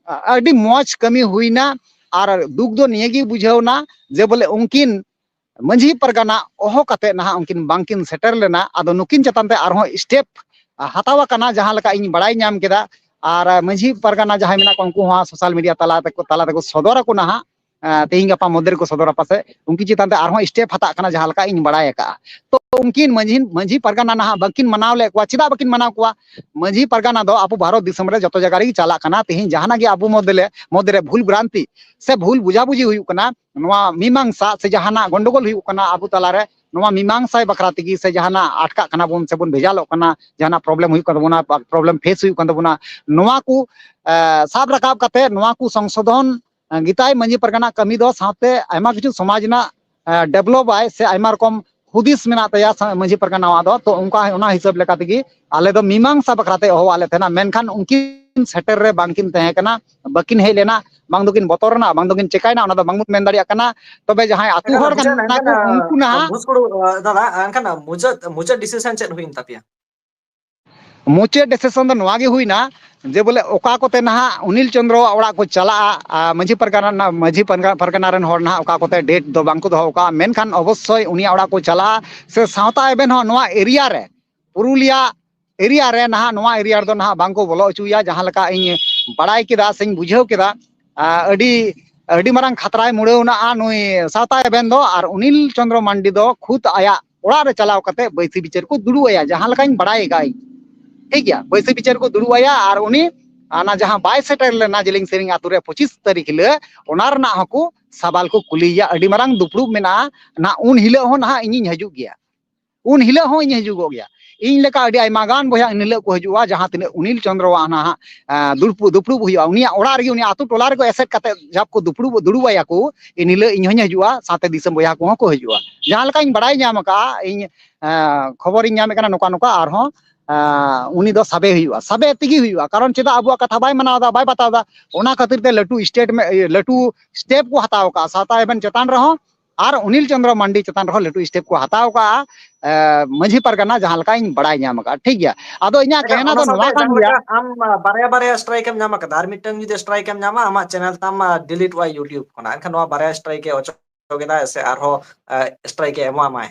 ᱟᱹᱰᱤ ᱢᱚᱡᱽ ᱠᱟᱹᱢᱤ ᱦᱩᱭᱱᱟ᱾ ᱟᱨ ᱫᱩᱠ ᱫᱚ ᱱᱤᱭᱟᱹ ᱜᱮ ᱵᱩᱡᱷᱟᱹᱣ ᱱᱟ ᱡᱮ ᱵᱚᱞᱮ ᱩᱱᱠᱤᱱ ᱢᱟᱹᱡᱷᱤ ᱯᱟᱨᱜᱟᱱᱟ ᱦᱚᱦᱚ ᱠᱟᱛᱮ ᱱᱟᱦᱟᱜ ᱩᱱᱠᱤᱱ ᱵᱟᱝᱠᱤᱱ ᱥᱮᱴᱮᱨ ᱞᱮᱱᱟ᱾ ᱟᱫᱚ ᱱᱩᱠᱤᱱ ᱪᱮᱛᱟᱱ ᱛᱮ ᱟᱨᱦᱚᱸ ᱥᱴᱮᱯ ᱦᱟᱛᱟᱣ ᱟᱠᱟᱱᱟ, ᱡᱟᱦᱟᱸ ᱞᱮᱠᱟ ᱤᱧ ᱵᱟᱲᱟᱭ ᱧᱟᱢ ᱠᱮᱫᱟ᱾ ᱟᱨ ᱢᱟᱹᱡᱷᱤ ᱯᱟᱨᱜᱟᱱᱟ ᱡᱟᱦᱟᱸᱭ ᱢᱮᱱᱟᱜ ᱠᱚᱣᱟ, ᱩᱱᱠᱩ ᱦᱚᱸ ᱥᱳᱥᱟᱞ ᱢᱤᱰᱤᱭᱟ ᱛᱟᱞᱟ ᱛᱮᱠᱚ, ᱛᱟᱞᱟ ᱛᱮᱠᱚ ᱥᱚᱫᱚᱨ ᱟᱠᱚ ᱱᱟᱦᱟᱜ᱾ ᱮᱸ, ᱛᱮᱦᱮᱧ ᱜᱟᱯᱟ ᱢᱚᱫᱽᱫᱷᱮ ᱨᱮᱠᱚ ᱥᱚᱫᱚᱨᱟ ᱯᱟᱥᱮᱡ᱾ ᱩᱱᱠᱤᱱ ᱪᱮᱛᱟᱱ ᱛᱮ ᱟᱨᱦᱚᱸ ᱥᱴᱮᱯ ᱦᱟᱛᱟᱜ ᱠᱟᱱᱟ, ᱡᱟᱦᱟᱸ ᱞᱮᱠᱟ ᱤᱧ ᱵᱟᱲᱟᱭ ᱟᱠᱟᱜᱼᱟ᱾ ᱛᱚ ᱩᱱᱠᱤᱱ ᱢᱟᱹᱡᱷᱤ, ᱢᱟᱹᱡᱷᱤ ᱯᱟᱨᱜᱟᱱᱟ ᱱᱟᱦᱟᱜ ᱵᱟᱹᱠᱤᱱ ᱢᱟᱱᱟᱣ ᱞᱮᱫ ᱠᱚᱣᱟ᱾ ᱪᱮᱫᱟᱜ ᱵᱟᱹᱠᱤᱱ ᱢᱟᱱᱟᱣ ᱠᱚᱣᱟ? ᱢᱟᱹᱡᱷᱤ ᱯᱟᱨᱜᱟᱱᱟ ᱫᱚ ᱟᱵᱚ ᱵᱷᱟᱨᱚᱛ ᱫᱤᱥᱚᱢ ᱨᱮ ᱡᱚᱛᱚ ᱡᱟᱭᱜᱟ ᱨᱮᱜᱮ ᱪᱟᱞᱟᱜ ᱠᱟᱱᱟ᱾ ᱛᱮᱦᱮᱧ ᱡᱟᱦᱟᱱᱟᱜ ᱜᱮ ᱟᱵᱚ ᱢᱚᱫᱽᱫᱷᱮ ᱨᱮ, ᱢᱚᱫᱽᱫᱷᱮ ᱨᱮ ᱵᱷᱩᱞ ᱵᱷᱨᱟᱱᱛᱤ ᱥᱮ ᱵᱷᱩᱞ ᱵᱩᱡᱷᱟᱵᱩᱡᱷᱤ ᱦᱩᱭᱩᱜ ᱠᱟᱱᱟ, ᱱᱚᱣᱟ ᱢᱤᱢᱟᱝᱥᱟ ᱥᱮ ᱡᱟᱦᱟᱱᱟᱜ ᱜᱚᱱᱰᱚᱜᱳᱞ ᱦᱩᱭᱩᱜ ᱠᱟᱱᱟ ᱟᱵᱚ ᱛᱟᱞᱟᱨᱮ, ᱱᱚᱣᱟ ᱢᱤᱢᱟᱝᱥᱟᱭ ᱵᱟᱠᱷᱨᱟ ᱛᱮᱜᱮ ᱥᱮ ᱡᱟᱦᱟᱱᱟᱜ ᱟᱴᱠᱟᱜ ᱠᱟᱱᱟ ᱵᱚᱱ ᱥᱮ ᱵᱚᱱ ᱵᱷᱮᱡᱟᱞᱚᱜ ᱠᱟᱱᱟ, ᱡᱟᱦᱟᱱᱟᱜ ᱯᱨᱚᱵᱞᱮᱢ ᱦᱩᱭᱩᱜ ᱠᱟᱱ ᱛᱟᱵᱚᱱᱟ, ᱯᱨᱚᱵᱞᱮᱢ ᱯᱷᱮᱥ ᱦᱩᱭᱩᱜ ᱠᱟᱱ ᱛᱟᱵᱚᱱᱟ, ᱱᱚᱣᱟ ᱠᱚ, ᱮ, ᱥᱟᱵ ᱨᱟᱠᱟᱵ ᱠᱟᱛᱮ ᱱᱚᱣᱟ ᱠᱚ ᱥᱚᱝᱥᱳᱫᱷᱚᱱ, ᱮ, ᱜᱮᱛᱟᱭ ᱢᱟᱹᱡᱷᱤ ᱯᱟᱨᱜᱟᱱᱟ ᱠᱟᱹᱢᱤ ᱫᱚ᱾ ᱥᱟᱶᱛᱮ ᱟᱭᱢᱟ ᱠᱤᱪᱷᱩ ᱥᱚᱢᱟᱡᱽ ᱨᱮᱱᱟᱜ, ᱮ, ᱰᱮᱵᱷᱞᱚᱯ ᱟᱭ ᱥᱮ ᱟᱭᱢᱟ ᱨᱚᱠᱚᱢ ᱦᱩᱫᱤᱥ ᱢᱮᱱᱟᱜ ᱛᱟᱭᱟ ᱥᱟ-, ᱢᱟᱹᱡᱷᱤ ᱯᱟᱨᱜᱟᱱᱟᱣᱟᱜ ᱫᱚ᱾ ᱛᱚ ᱚᱱᱠᱟ, ᱚᱱᱟ ᱦᱤᱥᱟᱹᱵ ᱞᱮᱠᱟ ᱛᱮᱜᱮ ᱟᱞᱮ ᱫᱚ ᱢᱤᱢᱟᱝᱥᱟ ᱵᱟᱠᱷᱨᱟ ᱛᱮ ᱦᱚᱦᱚᱣᱟᱫ ᱞᱮ ᱛᱟᱦᱮᱱᱟ, ᱢᱮᱱᱠᱷᱟᱱ ᱩᱱᱠᱤᱱ ᱥᱮᱴᱮᱨ ᱨᱮ ᱵᱟᱝᱠᱤᱱ ᱛᱟᱦᱮᱸ ᱠᱟᱱᱟ, ᱵᱟᱹᱠᱤᱱ ᱦᱮᱡ ᱞᱮᱱᱟ, ᱵᱟᱝ ᱫᱚᱠᱤᱱ ᱵᱚᱛᱚᱨ ᱮᱱᱟ, ᱵᱟᱝ ᱫᱚᱠᱤᱱ ᱪᱮᱠᱟᱭᱮᱱᱟ, ᱚᱱᱟ ᱫᱚ ᱵᱟᱝᱵᱚᱱ ᱢᱮᱱ ᱫᱟᱲᱮᱭᱟᱜ ᱠᱟᱱᱟ᱾ ᱛᱚᱵᱮ ᱡᱟᱦᱟᱸᱭ ᱟᱹᱛᱩ ᱮᱱᱠᱷᱟᱱ ᱦᱚᱲ ᱵᱩᱡᱷᱟᱹᱣ ᱮᱱᱟ, ᱠᱟᱱᱟ ᱠᱚ, ᱮᱱᱠᱷᱟᱱ, ᱩᱱᱠᱩ ᱱᱟᱦᱟᱜ ᱵᱷᱩᱥᱠᱩᱲ, ᱟᱸ, ᱫᱟᱫᱟ, ᱮᱱᱠᱷᱟᱱ ᱢᱩᱪᱟᱹᱫ, ᱢᱩᱪᱟᱹᱫ ᱰᱤᱥᱤᱥᱚᱱ ᱪᱮᱫ ᱦᱩᱭᱮᱱ ᱛᱟᱯᱮᱭᱟ? ᱢᱩᱪᱟᱹᱫ ᱰᱤᱥᱤᱥᱚᱱ ᱫᱚ ᱱᱚᱣᱟ ᱜᱮ ᱦᱩᱭᱱᱟ ᱡᱮ ᱵᱚᱞᱮ ᱚᱠᱟ ᱠᱚᱛᱮ ᱱᱟᱦᱟᱜ ᱚᱱᱤᱞ ᱪᱚᱸᱫᱽᱨᱚᱣᱟᱜ ᱚᱲᱟᱜ ᱠᱚ ᱪᱟᱞᱟᱜᱼᱟ, ᱟᱨ ᱢᱟᱹᱡᱷᱤ ᱯᱟᱨᱜᱟᱱᱟ ᱨᱮᱱᱟᱜ, ᱢᱟᱹᱡᱷᱤ ᱯᱟᱨᱜᱟ-, ᱯᱟᱨᱜᱟᱱᱟ ᱨᱮᱱ ᱦᱚᱲ ᱱᱟᱦᱟᱜ ᱚᱠᱟ ᱠᱚᱛᱮ ᱰᱮᱴ ᱫᱚ ᱵᱟᱝ ᱠᱚ ᱫᱚᱦᱚ ᱠᱟᱜᱼᱟ, ᱢᱮᱱᱠᱷᱟᱱ ᱚᱵᱚᱥᱥᱳᱭ ᱩᱱᱤᱭᱟᱜ ᱚᱲᱟᱜ ᱠᱚ ᱪᱟᱞᱟᱜᱼᱟ᱾ ᱥᱮ ᱥᱟᱶᱛᱟ ᱮᱵᱷᱮᱱ ᱦᱚᱸ ᱱᱚᱣᱟ ᱮᱨᱤᱭᱟ ᱨᱮ, ᱯᱩᱨᱩᱞᱤᱭᱟ ᱮᱨᱤᱭᱟ ᱨᱮ ᱱᱟᱦᱟᱜ, ᱱᱚᱣᱟ ᱮᱨᱤᱭᱟ ᱨᱮᱫᱚ ᱱᱟᱦᱟᱜ ᱵᱟᱝ ᱠᱚ ᱵᱚᱞᱚ ᱦᱚᱪᱚᱭᱟ, ᱡᱟᱦᱟᱸ ᱞᱮᱠᱟ ᱤᱧ ᱵᱟᱲᱟᱭ ᱠᱮᱫᱟ ᱥᱮᱧ ᱵᱩᱡᱷᱟᱹᱣ ᱠᱮᱫᱟ᱾ ᱟᱨ ᱟᱹᱰᱤ, ᱟᱹᱰᱤ ᱢᱟᱨᱟᱝ ᱠᱷᱟᱛᱨᱟᱭ ᱢᱩᱲᱟᱹᱣ ᱱᱟ ᱱᱩᱭ ᱥᱟᱶᱛᱟ ᱮᱵᱷᱮᱱ ᱫᱚ᱾ ᱟᱨ ᱚᱱᱤᱞ ᱪᱚᱸᱫᱽᱨᱚ ᱢᱟᱱᱰᱤ ᱫᱚ ᱠᱷᱩᱫ ᱟᱭᱟᱜ ᱚᱲᱟᱜ ᱨᱮ ᱪᱟᱞᱟᱣ ᱠᱟᱛᱮ ᱵᱟᱹᱭᱥᱤ ᱵᱤᱪᱟᱹᱨ ᱠᱚ ᱫᱩᱲᱩᱵ ᱟᱭᱟ, ᱡᱟᱦᱟᱸ ᱞᱮᱠᱟᱧ ᱵᱟᱲᱟᱭ ᱟᱠᱟᱫ ᱤᱧ᱾ ᱴᱷᱤᱠ ᱜᱮᱭᱟ, ᱵᱟᱹᱭᱥᱤ ᱵᱤᱪᱟᱹᱨ ᱠᱚ ᱫᱩᱲᱩᱵ ᱟᱭᱟ᱾ ᱟᱨ ᱩᱱᱤ ᱚᱱᱟ ᱡᱟᱦᱟᱸ ᱵᱟᱭ ᱥᱮᱴᱮᱨ ᱞᱮᱱᱟ ᱡᱮᱞᱮᱧ ᱥᱮᱨᱮᱧ ᱟᱛᱳ ᱨᱮ ᱯᱚᱸᱪᱤᱥ ᱛᱟᱹᱨᱤᱠᱷ ᱦᱤᱞᱳᱜ, ᱚᱱᱟ ᱨᱮᱱᱟᱜ ᱦᱚᱸᱠᱚ ᱥᱟᱵᱟᱞ ᱠᱚ ᱠᱩᱞᱤᱭᱮᱭᱟ᱾ ᱟᱹᱰᱤ ᱢᱟᱨᱟᱝ ᱫᱩᱯᱲᱩᱵ ᱢᱮᱱᱟᱜᱼᱟ ᱱᱟᱦᱟᱜ, ᱩᱱ ᱦᱤᱞᱳᱜ ᱦᱚᱸ ᱱᱟᱦᱟᱜ ᱤᱧᱤᱧ ᱦᱤᱡᱩᱜ ᱜᱮᱭᱟ, ᱩᱱ ᱦᱤᱞᱳᱜ ᱦᱚᱸ ᱤᱧ ᱦᱤᱡᱩᱜᱚᱜ ᱜᱮᱭᱟ᱾ ᱤᱧ ᱞᱮᱠᱟ ᱟᱹᱰᱤ ᱟᱭᱢᱟ ᱜᱟᱱ ᱵᱚᱭᱦᱟ ᱮᱱ ᱦᱤᱞᱳᱜ ᱠᱚ ᱦᱤᱡᱩᱜᱼᱟ, ᱡᱟᱦᱟᱸ ᱛᱤᱱᱟᱹᱜ ᱩᱱᱤᱞ ᱪᱚᱸᱫᱽᱨᱚᱣᱟᱜ ᱱᱟᱦᱟᱜ, ᱮ, ᱫᱩᱲᱩᱵ, ᱫᱩᱯᱲᱩᱵ ᱦᱩᱭᱩᱜᱼᱟ, ᱩᱱᱤᱭᱟᱜ ᱚᱲᱟᱜ ᱨᱮᱜᱮ, ᱩᱱᱤ ᱟᱹᱛᱩ ᱴᱚᱞᱟ ᱨᱮᱠᱚ ᱮᱥᱮᱫ ᱠᱟᱛᱮ ᱡᱟᱵ ᱠᱚ ᱫᱩᱯᱲᱩᱵ, ᱫᱩᱲᱩᱵ ᱟᱭᱟ ᱠᱚ, ᱮᱱ ᱦᱤᱞᱳᱜ ᱤᱧ ᱦᱚᱸᱧ ᱦᱤᱡᱩᱜᱼᱟ, ᱥᱟᱶᱛᱮ ᱫᱤᱥᱚᱢ ᱵᱚᱭᱦᱟ ᱠᱚᱦᱚᱸ ᱠᱚ ᱦᱤᱡᱩᱜᱼᱟ᱾ ᱡᱟᱦᱟᱸ ᱞᱮᱠᱟᱧ ᱵᱟᱲᱟᱭ ᱧᱟᱢ ᱟᱠᱟᱫᱼᱟ, ᱤᱧ, ᱮ, ᱠᱷᱚᱵᱚᱨᱤᱧ ᱧᱟᱢᱮᱫ ᱠᱟᱱᱟ ᱱᱚᱝᱠᱟ ᱱᱚᱝᱠᱟ, ᱟᱨᱦᱚᱸ, ᱮ, ᱩᱱᱤ ᱫᱚ ᱥᱟᱵᱮ ᱦᱩᱭᱩᱜᱼᱟ, ᱥᱟᱵᱮ ᱛᱮᱜᱮ ᱦᱩᱭᱩᱜᱼᱟ, ᱠᱟᱨᱚᱱ ᱪᱮᱫᱟᱜ ᱟᱵᱚᱣᱟᱜ ᱠᱟᱛᱷᱟ ᱵᱟᱭ ᱢᱟᱱᱟᱣ ᱮᱫᱟ, ᱵᱟᱭ ᱵᱟᱛᱟᱣ ᱮᱫᱟ, ᱚᱱᱟ ᱠᱷᱟᱹᱛᱤᱨ ᱛᱮ ᱞᱟᱹᱴᱩ ᱥᱴᱮᱴ, ᱞᱟᱹᱴᱩ ᱥᱴᱮᱯ ᱠᱚ ᱦᱟᱛᱟᱣ ᱟᱠᱟᱫᱼᱟ, ᱥᱟᱶᱛᱟ ᱮᱵᱷᱮᱱ ᱪᱮᱛᱟᱱ ᱨᱮᱦᱚᱸ ᱟᱨ ᱚᱱᱤᱞ ᱪᱚᱸᱫᱽᱨᱚ ᱢᱟᱱᱰᱤ ᱪᱮᱛᱟᱱ ᱨᱮᱦᱚᱸ ᱞᱟᱹᱴᱩ ᱥᱴᱮᱯ ᱠᱚ ᱦᱟᱛᱟᱣ ᱠᱟᱜᱼᱟ, ᱮ, ᱢᱟᱹᱡᱷᱤ ᱯᱟᱨᱜᱟᱱᱟ, ᱡᱟᱦᱟᱸ ᱞᱮᱠᱟ ᱤᱧ ᱵᱟᱲᱟᱭ ᱧᱟᱢ ᱟᱠᱟᱫᱼᱟ, ᱴᱷᱤᱠ ᱜᱮᱭᱟ᱾ ᱟᱫᱚ ᱤᱧᱟᱹᱜ ᱟᱪᱪᱷᱟ, ᱠᱮᱦᱱᱟ ᱚᱱᱟ ᱫᱚ ᱥᱟᱶᱛᱮ ᱱᱚᱣᱟ ᱠᱟᱱ ᱡᱟᱦᱟᱸ ᱜᱮᱭᱟ᱾ ᱞᱮᱠᱟ ᱟᱢ, ᱟ, ᱵᱟᱨᱭᱟ ᱵᱟᱨᱭᱟ ᱥᱴᱨᱟᱭᱤᱠ ᱮᱢ ᱧᱟᱢ ᱟᱠᱟᱫᱟ, ᱟᱨ ᱢᱤᱫᱴᱟᱝ ᱡᱩᱫᱤ ᱥᱴᱨᱟᱭᱤᱠ ᱮᱢ ᱧᱟᱢᱟ, ᱟᱢᱟᱜ ᱪᱮᱱᱮᱞ ᱛᱟᱢ, ᱟ, ᱰᱤᱞᱤᱴᱚᱜᱼᱟ YouTube ᱠᱷᱚᱱᱟᱜ, ᱮᱱᱠᱷᱟᱱ ᱱᱚᱣᱟ ᱵᱟᱨᱭᱟ ᱥᱴᱨᱟᱭᱤᱠ ᱮ ᱚᱪᱚᱜ ᱠᱮᱫᱟ ᱥᱮ ᱟᱨᱦᱚᱸ, ᱟ, ᱥᱴᱨᱟᱭᱤᱠ ᱮ ᱮᱢᱟᱢᱟᱭ?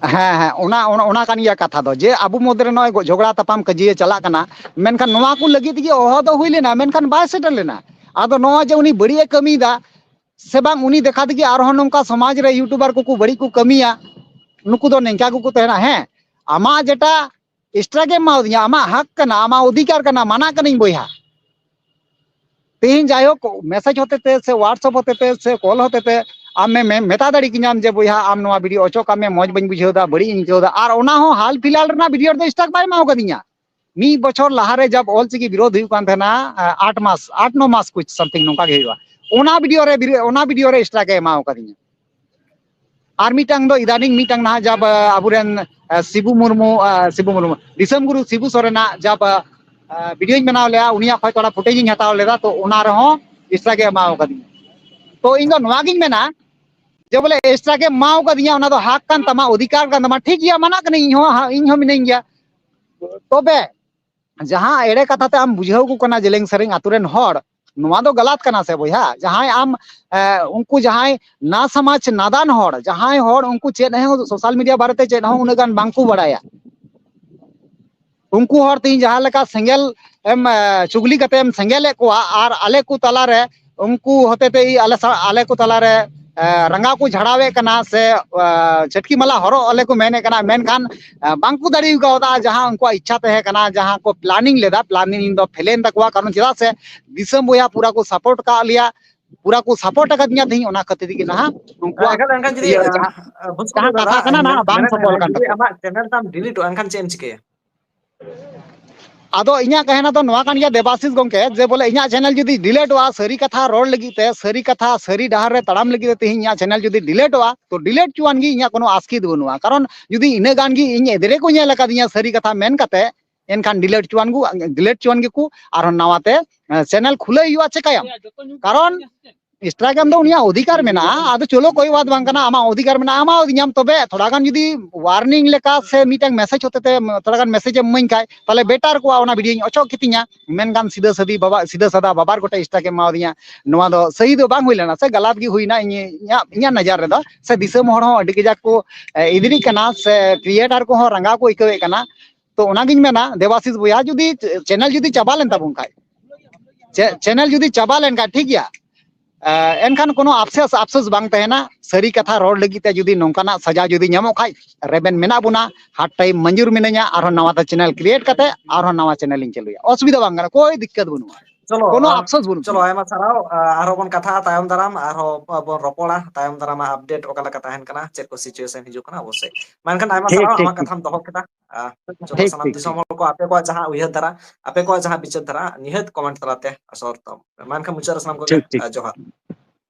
ᱦᱮᱸ, ᱦᱮᱸ, ᱚᱱᱟ, ᱚᱱᱟ, ᱚᱱᱟ ᱠᱟᱱ ᱜᱮᱭᱟ ᱠᱟᱛᱷᱟ ᱫᱚ, ᱡᱮ ᱟᱵᱚ ᱢᱚᱫᱽᱫᱷᱮ ᱨᱮ ᱱᱚᱜᱼᱚᱭ ᱜᱚ-, ᱡᱷᱚᱜᱽᱲᱟ ᱛᱟᱯᱟᱢ ᱠᱟᱹᱡᱤᱭᱟᱹ ᱪᱟᱞᱟᱜ ᱠᱟᱱᱟ, ᱢᱮᱱᱠᱷᱟᱱ ᱱᱚᱣᱟ ᱠᱚ ᱞᱟᱹᱜᱤᱫ ᱜᱮ ᱦᱚᱦᱚ ᱫᱚ ᱦᱩᱭ ᱞᱮᱱᱟ, ᱢᱮᱱᱠᱷᱟᱱ ᱵᱟᱭ ᱥᱮᱴᱮᱨ ᱞᱮᱱᱟ᱾ ᱟᱫᱚ ᱱᱚᱜᱼᱚᱭ ᱡᱮ ᱩᱱᱤ ᱵᱟᱹᱲᱤᱡ ᱮ ᱠᱟᱹᱢᱤᱭᱮᱫᱟ, ᱥᱮ ᱵᱟᱝ, ᱩᱱᱤ ᱫᱮᱠᱷᱟ ᱛᱮᱜᱮ ᱟᱨᱦᱚᱸ ᱱᱚᱝᱠᱟ ᱥᱚᱢᱟᱡᱽ ᱨᱮ YouTuber ᱠᱚᱠᱚ ᱵᱟᱹᱲᱤᱡ ᱠᱚ ᱠᱟᱹᱢᱤᱭᱟ, ᱱᱩᱠᱩ ᱫᱚ ᱱᱤᱝᱠᱟ ᱜᱮᱠᱚ ᱛᱟᱦᱮᱱᱟ᱾ ᱦᱮᱸ, ᱟᱢᱟᱜ ᱡᱮᱴᱟ extra ᱜᱮᱢ ᱮᱢᱟᱣᱫᱤᱧᱟ, ᱟᱢᱟᱜ ᱦᱟᱠ ᱠᱟᱱᱟ, ᱟᱢᱟᱜ ᱚᱫᱷᱤᱠᱟᱨ ᱠᱟᱱᱟ, ᱢᱟᱱᱟ ᱠᱟᱹᱱᱟᱹᱧ ᱵᱚᱭᱦᱟ᱾ ᱛᱮᱦᱮᱧ ᱡᱟᱭᱦᱳᱠ, message ᱦᱚᱛᱮ ᱛᱮ ᱥᱮ WhatsApp ᱦᱚᱛᱮ ᱛᱮ ᱥᱮ call ᱦᱚᱛᱮ ᱛᱮ ᱟᱢᱮᱢ ᱢᱮ-, ᱢᱮᱛᱟ ᱫᱟᱲᱮ ᱠᱤᱧᱟᱢ ᱡᱮ, "ᱵᱚᱭᱦᱟ, ᱟᱢ ᱱᱚᱣᱟ video ᱚᱪᱚᱜ ᱠᱟᱜ ᱢᱮ, ᱢᱚᱡᱽ ᱵᱟᱹᱧ ᱵᱩᱡᱷᱟᱹᱣ ᱮᱫᱟ, ᱵᱟᱹᱲᱤᱡ ᱤᱧ ᱟᱹᱭᱠᱟᱹᱣ ᱮᱫᱟ", ᱟᱨ ᱚᱱᱟ ᱦᱚᱸ ᱦᱟᱞ ᱯᱷᱤᱞᱦᱟᱞ ᱨᱮᱱᱟᱜ video ᱨᱮᱫᱚ extra ᱵᱟᱭ ᱮᱢᱟᱣ ᱠᱟᱫᱤᱧᱟ᱾ ᱢᱤᱫ ᱵᱚᱪᱷᱚᱨ ᱞᱟᱦᱟᱨᱮ ᱡᱟᱵ ᱚᱞᱪᱤᱠᱤ ᱵᱤᱨᱳᱫᱷ ᱦᱩᱭᱩᱜ ᱠᱟᱱ ᱛᱟᱦᱮᱱᱟ, ᱟ, ᱟᱴ ᱢᱟᱥ, ᱟᱴ ᱱᱚ ᱢᱟᱥ ᱠᱩᱪ something ᱱᱚᱝᱠᱟ ᱜᱮ ᱦᱩᱭᱩᱜᱼᱟ, ᱚᱱᱟ video ᱨᱮ, ᱚᱱᱟ video ᱨᱮ extra ᱜᱮ ᱮᱢᱟᱣ ᱠᱟᱫᱤᱧᱟ᱾ ᱟᱨ ᱢᱤᱫᱴᱟᱝ ᱫᱚ ᱤᱫᱟᱱᱤᱝ ᱢᱤᱫᱴᱟᱝ ᱱᱟᱦᱟᱜ ᱡᱟᱵ, ᱟ, ᱟᱵᱚᱨᱮᱱ, ᱟ, ᱥᱤᱵᱩ ᱢᱩᱨᱢᱩ, ᱟ, ᱥᱤᱵᱩ ᱢᱩᱨᱢᱩ, ᱫᱤᱥᱚᱢ ᱜᱩᱨᱩ ᱥᱤᱵᱩ ᱥᱚᱨᱮᱱᱟᱜ ᱡᱟᱵ, ᱟ, ᱟ, videoᱧ ᱵᱮᱱᱟᱣ ᱞᱮᱜᱼᱟ, ᱩᱱᱤᱭᱟᱜ ᱠᱷᱚᱡ ᱛᱷᱚᱲᱟ footageᱤᱧ ᱦᱟᱛᱟᱣ ᱞᱮᱫᱟ, ᱛᱚ ᱚᱱᱟ ᱨᱮᱦᱚᱸ extra ᱜᱮ ᱮᱢᱟᱣ ᱠᱟᱫᱤᱧᱟ᱾ ᱛᱚ ᱤᱧ ᱫᱚ ᱱᱚᱣᱟ ᱜᱤᱧ ᱢᱮᱱᱟ ᱡᱮ ᱵᱚᱞᱮ extra ᱜᱮ ᱮᱢᱟᱣ ᱠᱟᱫᱤᱧᱟ, ᱚᱱᱟ ᱫᱚ ᱦᱟᱠ ᱠᱟᱱ ᱛᱟᱢᱟ, ᱚᱫᱷᱤᱠᱟᱨ ᱠᱟᱱ ᱛᱟᱢᱟ, ᱴᱷᱤᱠ ᱜᱮᱭᱟ, ᱢᱟᱱᱟᱜ ᱠᱟᱹᱱᱟᱹᱧ, ᱤᱧ ᱦᱚᱸ, ᱦᱟ-, ᱤᱧ ᱦᱚᱸ ᱢᱤᱱᱟᱹᱧ ᱜᱮᱭᱟ᱾ ᱛᱚᱵᱮ ᱡᱟᱦᱟᱸ ᱮᱲᱮ ᱠᱟᱛᱷᱟ ᱛᱮ ᱟᱢ ᱵᱩᱡᱷᱟᱹᱣ ᱠᱚ ᱠᱟᱱᱟ ᱡᱮᱞᱮᱧ ᱥᱮᱨᱮᱧ ᱟᱛᱳ ᱨᱮᱱ ᱦᱚᱲ, ᱱᱚᱣᱟ ᱫᱚ ᱜᱟᱞᱟᱛ ᱠᱟᱱᱟ ᱥᱮ ᱵᱚᱭᱦᱟ? ᱡᱟᱦᱟᱸᱭ ᱟᱢ, ᱮ, ᱩᱱᱠᱩ ᱡᱟᱦᱟᱸᱭ ᱱᱟ ᱥᱚᱢᱟᱡᱽ ᱱᱟᱫᱟᱱ ᱦᱚᱲ, ᱡᱟᱦᱟᱸᱭ ᱦᱚᱲ ᱩᱱᱠᱩ ᱪᱮᱫ ᱦᱚᱸ social media ᱵᱟᱨᱮᱛᱮ ᱪᱮᱫ ᱦᱚᱸ ᱩᱱᱟᱹᱜ ᱜᱟᱱ ᱵᱟᱝᱠᱚ ᱵᱟᱲᱟᱭᱟ, ᱩᱱᱠᱩ ᱦᱚᱲ ᱛᱮᱦᱮᱧ ᱡᱟᱦᱟᱸ ᱞᱮᱠᱟ ᱥᱮᱸᱜᱮᱞ ᱮᱢ, ᱮ, ᱪᱩᱜᱽᱞᱤ ᱠᱟᱛᱮ ᱮᱢ ᱥᱮᱸᱜᱮᱞᱮᱫ ᱠᱚᱣᱟ, ᱟᱨ ᱟᱞᱮ ᱠᱚ ᱛᱟᱞᱟᱨᱮ ᱩᱱᱠᱩ ᱦᱚᱛᱮ ᱛᱮ ᱤ-, ᱟᱞᱮ ᱥᱟ-, ᱟᱞᱮ ᱠᱚ ᱛᱟᱞᱟᱨᱮ, ᱮ, ᱨᱟᱸᱜᱟᱣ ᱠᱚ ᱡᱷᱟᱲᱟᱣᱮᱫ ᱠᱟᱱᱟ ᱥᱮ, ᱮ, ᱪᱷᱟᱹᱴᱠᱤ ᱢᱟᱞᱟ ᱦᱚᱨᱚᱜ ᱟᱞᱮ ᱠᱚ ᱢᱮᱱᱮᱫ ᱠᱟᱱᱟ, ᱢᱮᱱᱠᱷᱟᱱ, ᱮ, ᱵᱟᱝᱠᱚ ᱫᱟᱲᱮ ᱠᱟᱣᱫᱟ᱾ ᱡᱟᱦᱟᱸ ᱩᱱᱠᱩᱣᱟᱜ ᱤᱪᱪᱷᱟ ᱛᱟᱦᱮᱸ ᱠᱟᱱᱟ, ᱡᱟᱦᱟᱸ ᱠᱚ planning ᱞᱮᱫᱟ, planning ᱫᱚ ᱯᱷᱮᱞᱮᱱ ᱛᱟᱠᱚᱣᱟ᱾ ᱠᱟᱨᱚᱱ ᱪᱮᱫᱟᱜ ᱥᱮ ᱫᱤᱥᱚᱢ ᱵᱚᱭᱦᱟ ᱯᱩᱨᱟ ᱠᱚ support ᱠᱟᱜ ᱞᱮᱭᱟ, ᱯᱩᱨᱟ ᱠᱚ ᱥᱟᱯᱳᱨᱴ ᱟᱠᱟᱫᱤᱧᱟ ᱛᱮᱦᱮᱧ, ᱚᱱᱟ ᱠᱷᱟᱹᱛᱤᱨ ᱛᱮᱜᱮ ᱱᱟᱦᱟᱜ ᱩᱱᱠᱩᱣᱟᱜ ᱮᱱᱠᱷᱟᱱ, ᱮᱱᱠᱷᱟᱱ ᱡᱩᱫᱤ, ᱤᱭᱟᱹ, ᱟᱸ, ᱡᱟᱦᱟᱸ, ᱟᱸ, ᱵᱩᱥᱠᱩ ᱡᱟᱦᱟᱸ ᱫᱟᱫᱟ, ᱠᱟᱛᱷᱟ ᱠᱟᱱᱟ ᱤᱧ ᱱᱟᱦᱟᱜ ᱵᱟᱝ ᱢᱮᱱᱮᱫ ᱥᱚᱯᱷᱚᱞ ᱠᱟᱱ, ᱠᱟᱱ ᱡᱩᱫᱤ ᱛᱟᱠᱚᱣᱟ᱾ ᱟᱢᱟᱜ ᱪᱮᱱᱮᱞ ᱛᱟᱢ ᱰᱤᱞᱤᱴᱚᱜᱼᱟ, ᱮᱱᱠᱷᱟᱱ ᱪᱮᱫ ᱮᱢ ᱪᱤᱠᱟᱹᱭᱟ? ᱟᱫᱚ ᱤᱧᱟᱹᱜ ᱠᱟᱦᱱᱟ ᱫᱚ ᱱᱚᱣᱟ ᱠᱟᱱ ᱜᱮᱭᱟ ᱫᱮᱵᱟᱥᱤᱥ ᱜᱚᱝᱠᱮ, ᱡᱮ ᱵᱚᱞᱮ ᱤᱧᱟᱹᱜ ᱪᱮᱱᱮᱞ ᱡᱩᱫᱤ ᱰᱤᱞᱤᱴᱚᱜᱼᱟ, ᱥᱟᱹᱨᱤ ᱠᱟᱛᱷᱟ ᱨᱚᱲ ᱞᱟᱹᱜᱤᱫ ᱛᱮ, ᱥᱟᱹᱨᱤ ᱠᱟᱛᱷᱟ, ᱥᱟᱹᱨᱤ ᱰᱟᱦᱟᱨ ᱨᱮ ᱛᱟᱲᱟᱢ ᱞᱟᱹᱜᱤᱫ ᱛᱮ ᱛᱮᱦᱮᱧ ᱤᱧᱟᱹᱜ ᱪᱮᱱᱮᱞ ᱡᱩᱫᱤ ᱰᱤᱞᱤᱴᱚᱜᱼᱟ, ᱛᱚ ᱰᱤᱞᱤᱴ ᱦᱚᱪᱚᱣᱟᱱ ᱜᱮ, ᱤᱧᱟᱹᱜ ᱠᱳᱱᱳ ᱟᱥᱠᱤᱛ ᱵᱟᱹᱱᱩᱜᱼᱟ᱾ ᱠᱟᱨᱚᱱ ᱡᱩᱫᱤ ᱤᱱᱟᱹ ᱜᱟᱱ ᱜᱮ ᱤᱧ ᱮᱫᱨᱮ ᱠᱚ ᱧᱮᱞ ᱟᱠᱟᱫᱤᱧᱟ ᱥᱟᱹᱨᱤ ᱠᱟᱛᱷᱟ ᱢᱮᱱ ᱠᱟᱛᱮ, ᱮᱱᱠᱷᱟᱱ ᱰᱤᱞᱤᱴ ᱦᱚᱪᱚᱣᱟᱱ ᱜᱮ, ᱰᱤᱞᱤᱴ ᱦᱚᱪᱚᱣᱟᱱ ᱜᱮᱠᱚ, ᱟᱨᱦᱚᱸ ᱱᱟᱣᱟ ᱛᱮ, ᱮ, ᱪᱮᱱᱮᱞ ᱠᱷᱩᱞᱟᱹᱣ ᱦᱩᱭᱩᱜᱼᱟ᱾ ᱪᱮᱠᱟᱭᱟᱢ? ᱠᱟᱨᱚᱱ ᱤᱱᱥᱴᱟᱜᱨᱟᱢ ᱫᱚ ᱩᱱᱤᱭᱟᱜ ᱚᱫᱷᱤᱠᱟᱨ ᱢᱮᱱᱟᱜᱼᱟ, ᱟᱫᱚ ᱪᱚᱞᱚ ᱠᱳᱭ ᱵᱟᱛ ᱵᱟᱝ ᱠᱟᱱᱟ, ᱟᱢᱟᱜ ᱚᱫᱷᱤᱠᱟᱨ ᱢᱮᱱᱟᱜᱼᱟ, ᱮᱢᱟᱣᱟᱫᱤᱧᱟᱢ, ᱛᱚᱵᱮ ᱛᱷᱚᱲᱟ ᱜᱟᱱ ᱡᱩᱫᱤ ᱣᱟᱨᱱᱤᱝ ᱞᱮᱠᱟ ᱥᱮ ᱢᱤᱫᱴᱟᱝ ᱢᱮᱥᱮᱡᱽ ᱦᱚᱛᱮᱛᱮ ᱛᱷᱚᱲᱟ ᱜᱟᱱ ᱢᱮᱥᱮᱡᱽ ᱮᱢ ᱤᱢᱟᱹᱧ ᱠᱷᱟᱡ, ᱛᱟᱦᱞᱮ ᱵᱮᱴᱟᱨ ᱠᱚᱜᱼᱟ, ᱚᱱᱟ ᱵᱷᱤᱰᱤᱭᱳᱧ ᱚᱪᱚᱜ ᱠᱮᱛᱤᱧᱟ᱾ ᱢᱮᱱᱠᱷᱟᱱ ᱥᱤᱫᱷᱟᱹ ᱥᱟᱫᱤ ᱵᱟᱵᱟ, ᱥᱤᱫᱷᱟᱹ ᱥᱟᱫᱟ ᱵᱟᱵᱟᱨ ᱜᱚᱴᱮᱡ ᱤᱱᱥᱴᱟ ᱜᱮᱢ ᱮᱢᱟᱣᱟᱫᱤᱧᱟ, ᱱᱚᱣᱟ ᱫᱚ ᱥᱟᱹᱦᱤ ᱫᱚ ᱵᱟᱝ ᱦᱩᱭ ᱞᱮᱱᱟ, ᱥᱮ ᱜᱟᱞᱟᱛ ᱜᱮ ᱦᱩᱭᱱᱟ ᱤᱧ, ᱤᱧᱟᱹᱜ, ᱤᱧᱟᱹᱜ ᱱᱚᱡᱚᱨ ᱨᱮᱫᱚ, ᱥᱮ ᱫᱤᱥᱚᱢ ᱦᱚᱲ ᱦᱚᱸ ᱟᱹᱰᱤ ᱠᱟᱡᱟᱠ ᱠᱚ, ᱮ, ᱤᱫᱤᱨᱤᱜ ᱠᱟᱱᱟ, ᱥᱮ ᱠᱨᱤᱭᱮᱴᱟᱨ ᱠᱚᱦᱚᱸ ᱨᱟᱸᱜᱟᱣ ᱠᱚ ᱟᱹᱭᱠᱟᱹᱣᱮᱫ ᱠᱟᱱᱟ᱾ ᱛᱚ ᱚᱱᱟᱜᱤᱧ ᱢᱮᱱᱟ ᱫᱮᱵᱟᱥᱤᱥ ᱵᱚᱭᱦᱟ, ᱡᱩᱫᱤ ᱪᱮᱱᱮᱞ ᱡᱩᱫᱤ ᱪᱟᱵᱟ ᱞᱮᱱ ᱛᱟᱵᱚᱱ ᱠᱷᱟᱡ, ᱪᱮ-, ᱪᱮᱱᱮᱞ ᱡᱩᱫᱤ ᱪᱟᱵᱟ ᱞᱮᱱ ᱠᱷᱟᱡ ᱴᱷᱤᱠ ᱜᱮᱭᱟ, ᱮ, ᱮᱱᱠᱷᱟᱱ ᱠᱳᱱᱳ ᱟᱯᱥᱮᱥ, ᱟᱯᱥᱮᱥ ᱵᱟᱝ ᱛᱟᱦᱮᱱᱟ᱾ ᱥᱟᱹᱨᱤ ᱠᱟᱛᱷᱟ ᱨᱚᱲ ᱞᱟᱹᱜᱤᱫ ᱛᱮ ᱡᱩᱫᱤ ᱱᱚᱝᱠᱟᱱᱟᱜ ᱥᱟᱡᱟ ᱡᱩᱫᱤ ᱧᱟᱢᱚᱜ ᱠᱷᱟᱡ, ᱨᱮᱵᱮᱱ ᱢᱮᱱᱟᱜ ᱵᱚᱱᱟ, ᱦᱟᱨ ᱴᱟᱭᱤᱢ ᱢᱚᱧᱡᱩᱨ ᱢᱤᱱᱟᱹᱧᱟ, ᱟᱨᱦᱚᱸ ᱱᱟᱣᱟ ᱛᱮ ᱪᱮᱱᱮᱞ ᱠᱨᱤᱭᱮᱴ ᱠᱟᱛᱮ ᱟᱨᱦᱚᱸ ᱱᱟᱣᱟ ᱪᱮᱱᱮᱞ ᱤᱧ ᱪᱟᱹᱞᱩᱭᱟ, ᱚᱥᱩᱵᱤᱫᱷᱟ ᱵᱟᱝ ᱠᱟᱱᱟ, ᱠᱳᱭ ᱫᱤᱠᱠᱟᱛ ᱵᱟᱹᱱᱩᱜᱼᱟ, ᱪᱚᱞᱚ, ᱠᱳᱱᱳ ᱟᱢ, ᱟᱯᱥᱮᱥ ᱵᱟᱹᱱᱩᱜ ᱪᱚᱞᱚ, ᱛᱤᱧᱟ᱾ ᱟᱭᱢᱟ ᱥᱟᱨᱦᱟᱣ᱾ ᱟ, ᱟᱨᱦᱚᱸ ᱵᱚᱱ ᱠᱟᱛᱷᱟᱜᱼᱟ ᱛᱟᱭᱚᱢ ᱫᱟᱨᱟᱢ, ᱟᱨᱦᱚᱸ ᱵᱚᱱ ᱨᱚᱯᱚᱲᱟ ᱛᱟᱭᱚᱢ ᱫᱟᱨᱟᱢ, update ᱚᱠᱟ ᱞᱮᱠᱟ ᱛᱟᱦᱮᱱ ᱠᱟᱱᱟ, ᱪᱮᱫ ᱠᱚ situation ᱦᱤᱡᱩᱜ ᱠᱟᱱᱟ ᱚᱵᱚᱥᱥᱳᱭ᱾ ᱢᱮᱱᱠᱷᱟᱱ ᱟᱭᱢᱟ ᱴᱷᱤᱠ, ᱥᱟᱨᱦᱟᱣ, ᱴᱷᱤᱠ, ᱟᱢᱟᱜ ᱴᱷᱤᱠ᱾ ᱠᱟᱛᱷᱟᱢ ᱫᱚᱦᱚ ᱠᱮᱫᱟ᱾ ᱟ, ᱡᱚᱛᱚ ᱴᱷᱤᱠ, ᱥᱟᱱᱟᱢ ᱴᱷᱤᱠ, ᱫᱤᱥᱚᱢ ᱴᱷᱤᱠ᱾ ᱦᱚᱲ ᱠᱚ ᱟᱯᱮ ᱠᱚᱣᱟᱜ ᱡᱟᱦᱟᱸ ᱩᱭᱦᱟᱹᱨ ᱫᱷᱟᱨᱟ, ᱟᱯᱮ ᱠᱚᱣᱟᱜ ᱡᱟᱦᱟᱸ ᱵᱤᱪᱟᱹᱨ ᱫᱷᱟᱨᱟ, ᱱᱤᱦᱟᱹᱛ comment ᱛᱟᱞᱟᱛᱮ ᱥᱚᱫᱚᱨ ᱛᱟᱵᱚᱱ ᱯᱮ᱾ ᱢᱟ ᱮᱱᱠᱷᱟᱱ ᱢᱩᱪᱟᱹᱫ ᱨᱮ ᱥᱟᱱᱟᱢ ᱠᱚᱜᱮ, ᱴᱷᱤᱠ, ᱴᱷᱤᱠ᱾ ᱟ, ᱡᱚᱦᱟᱨ᱾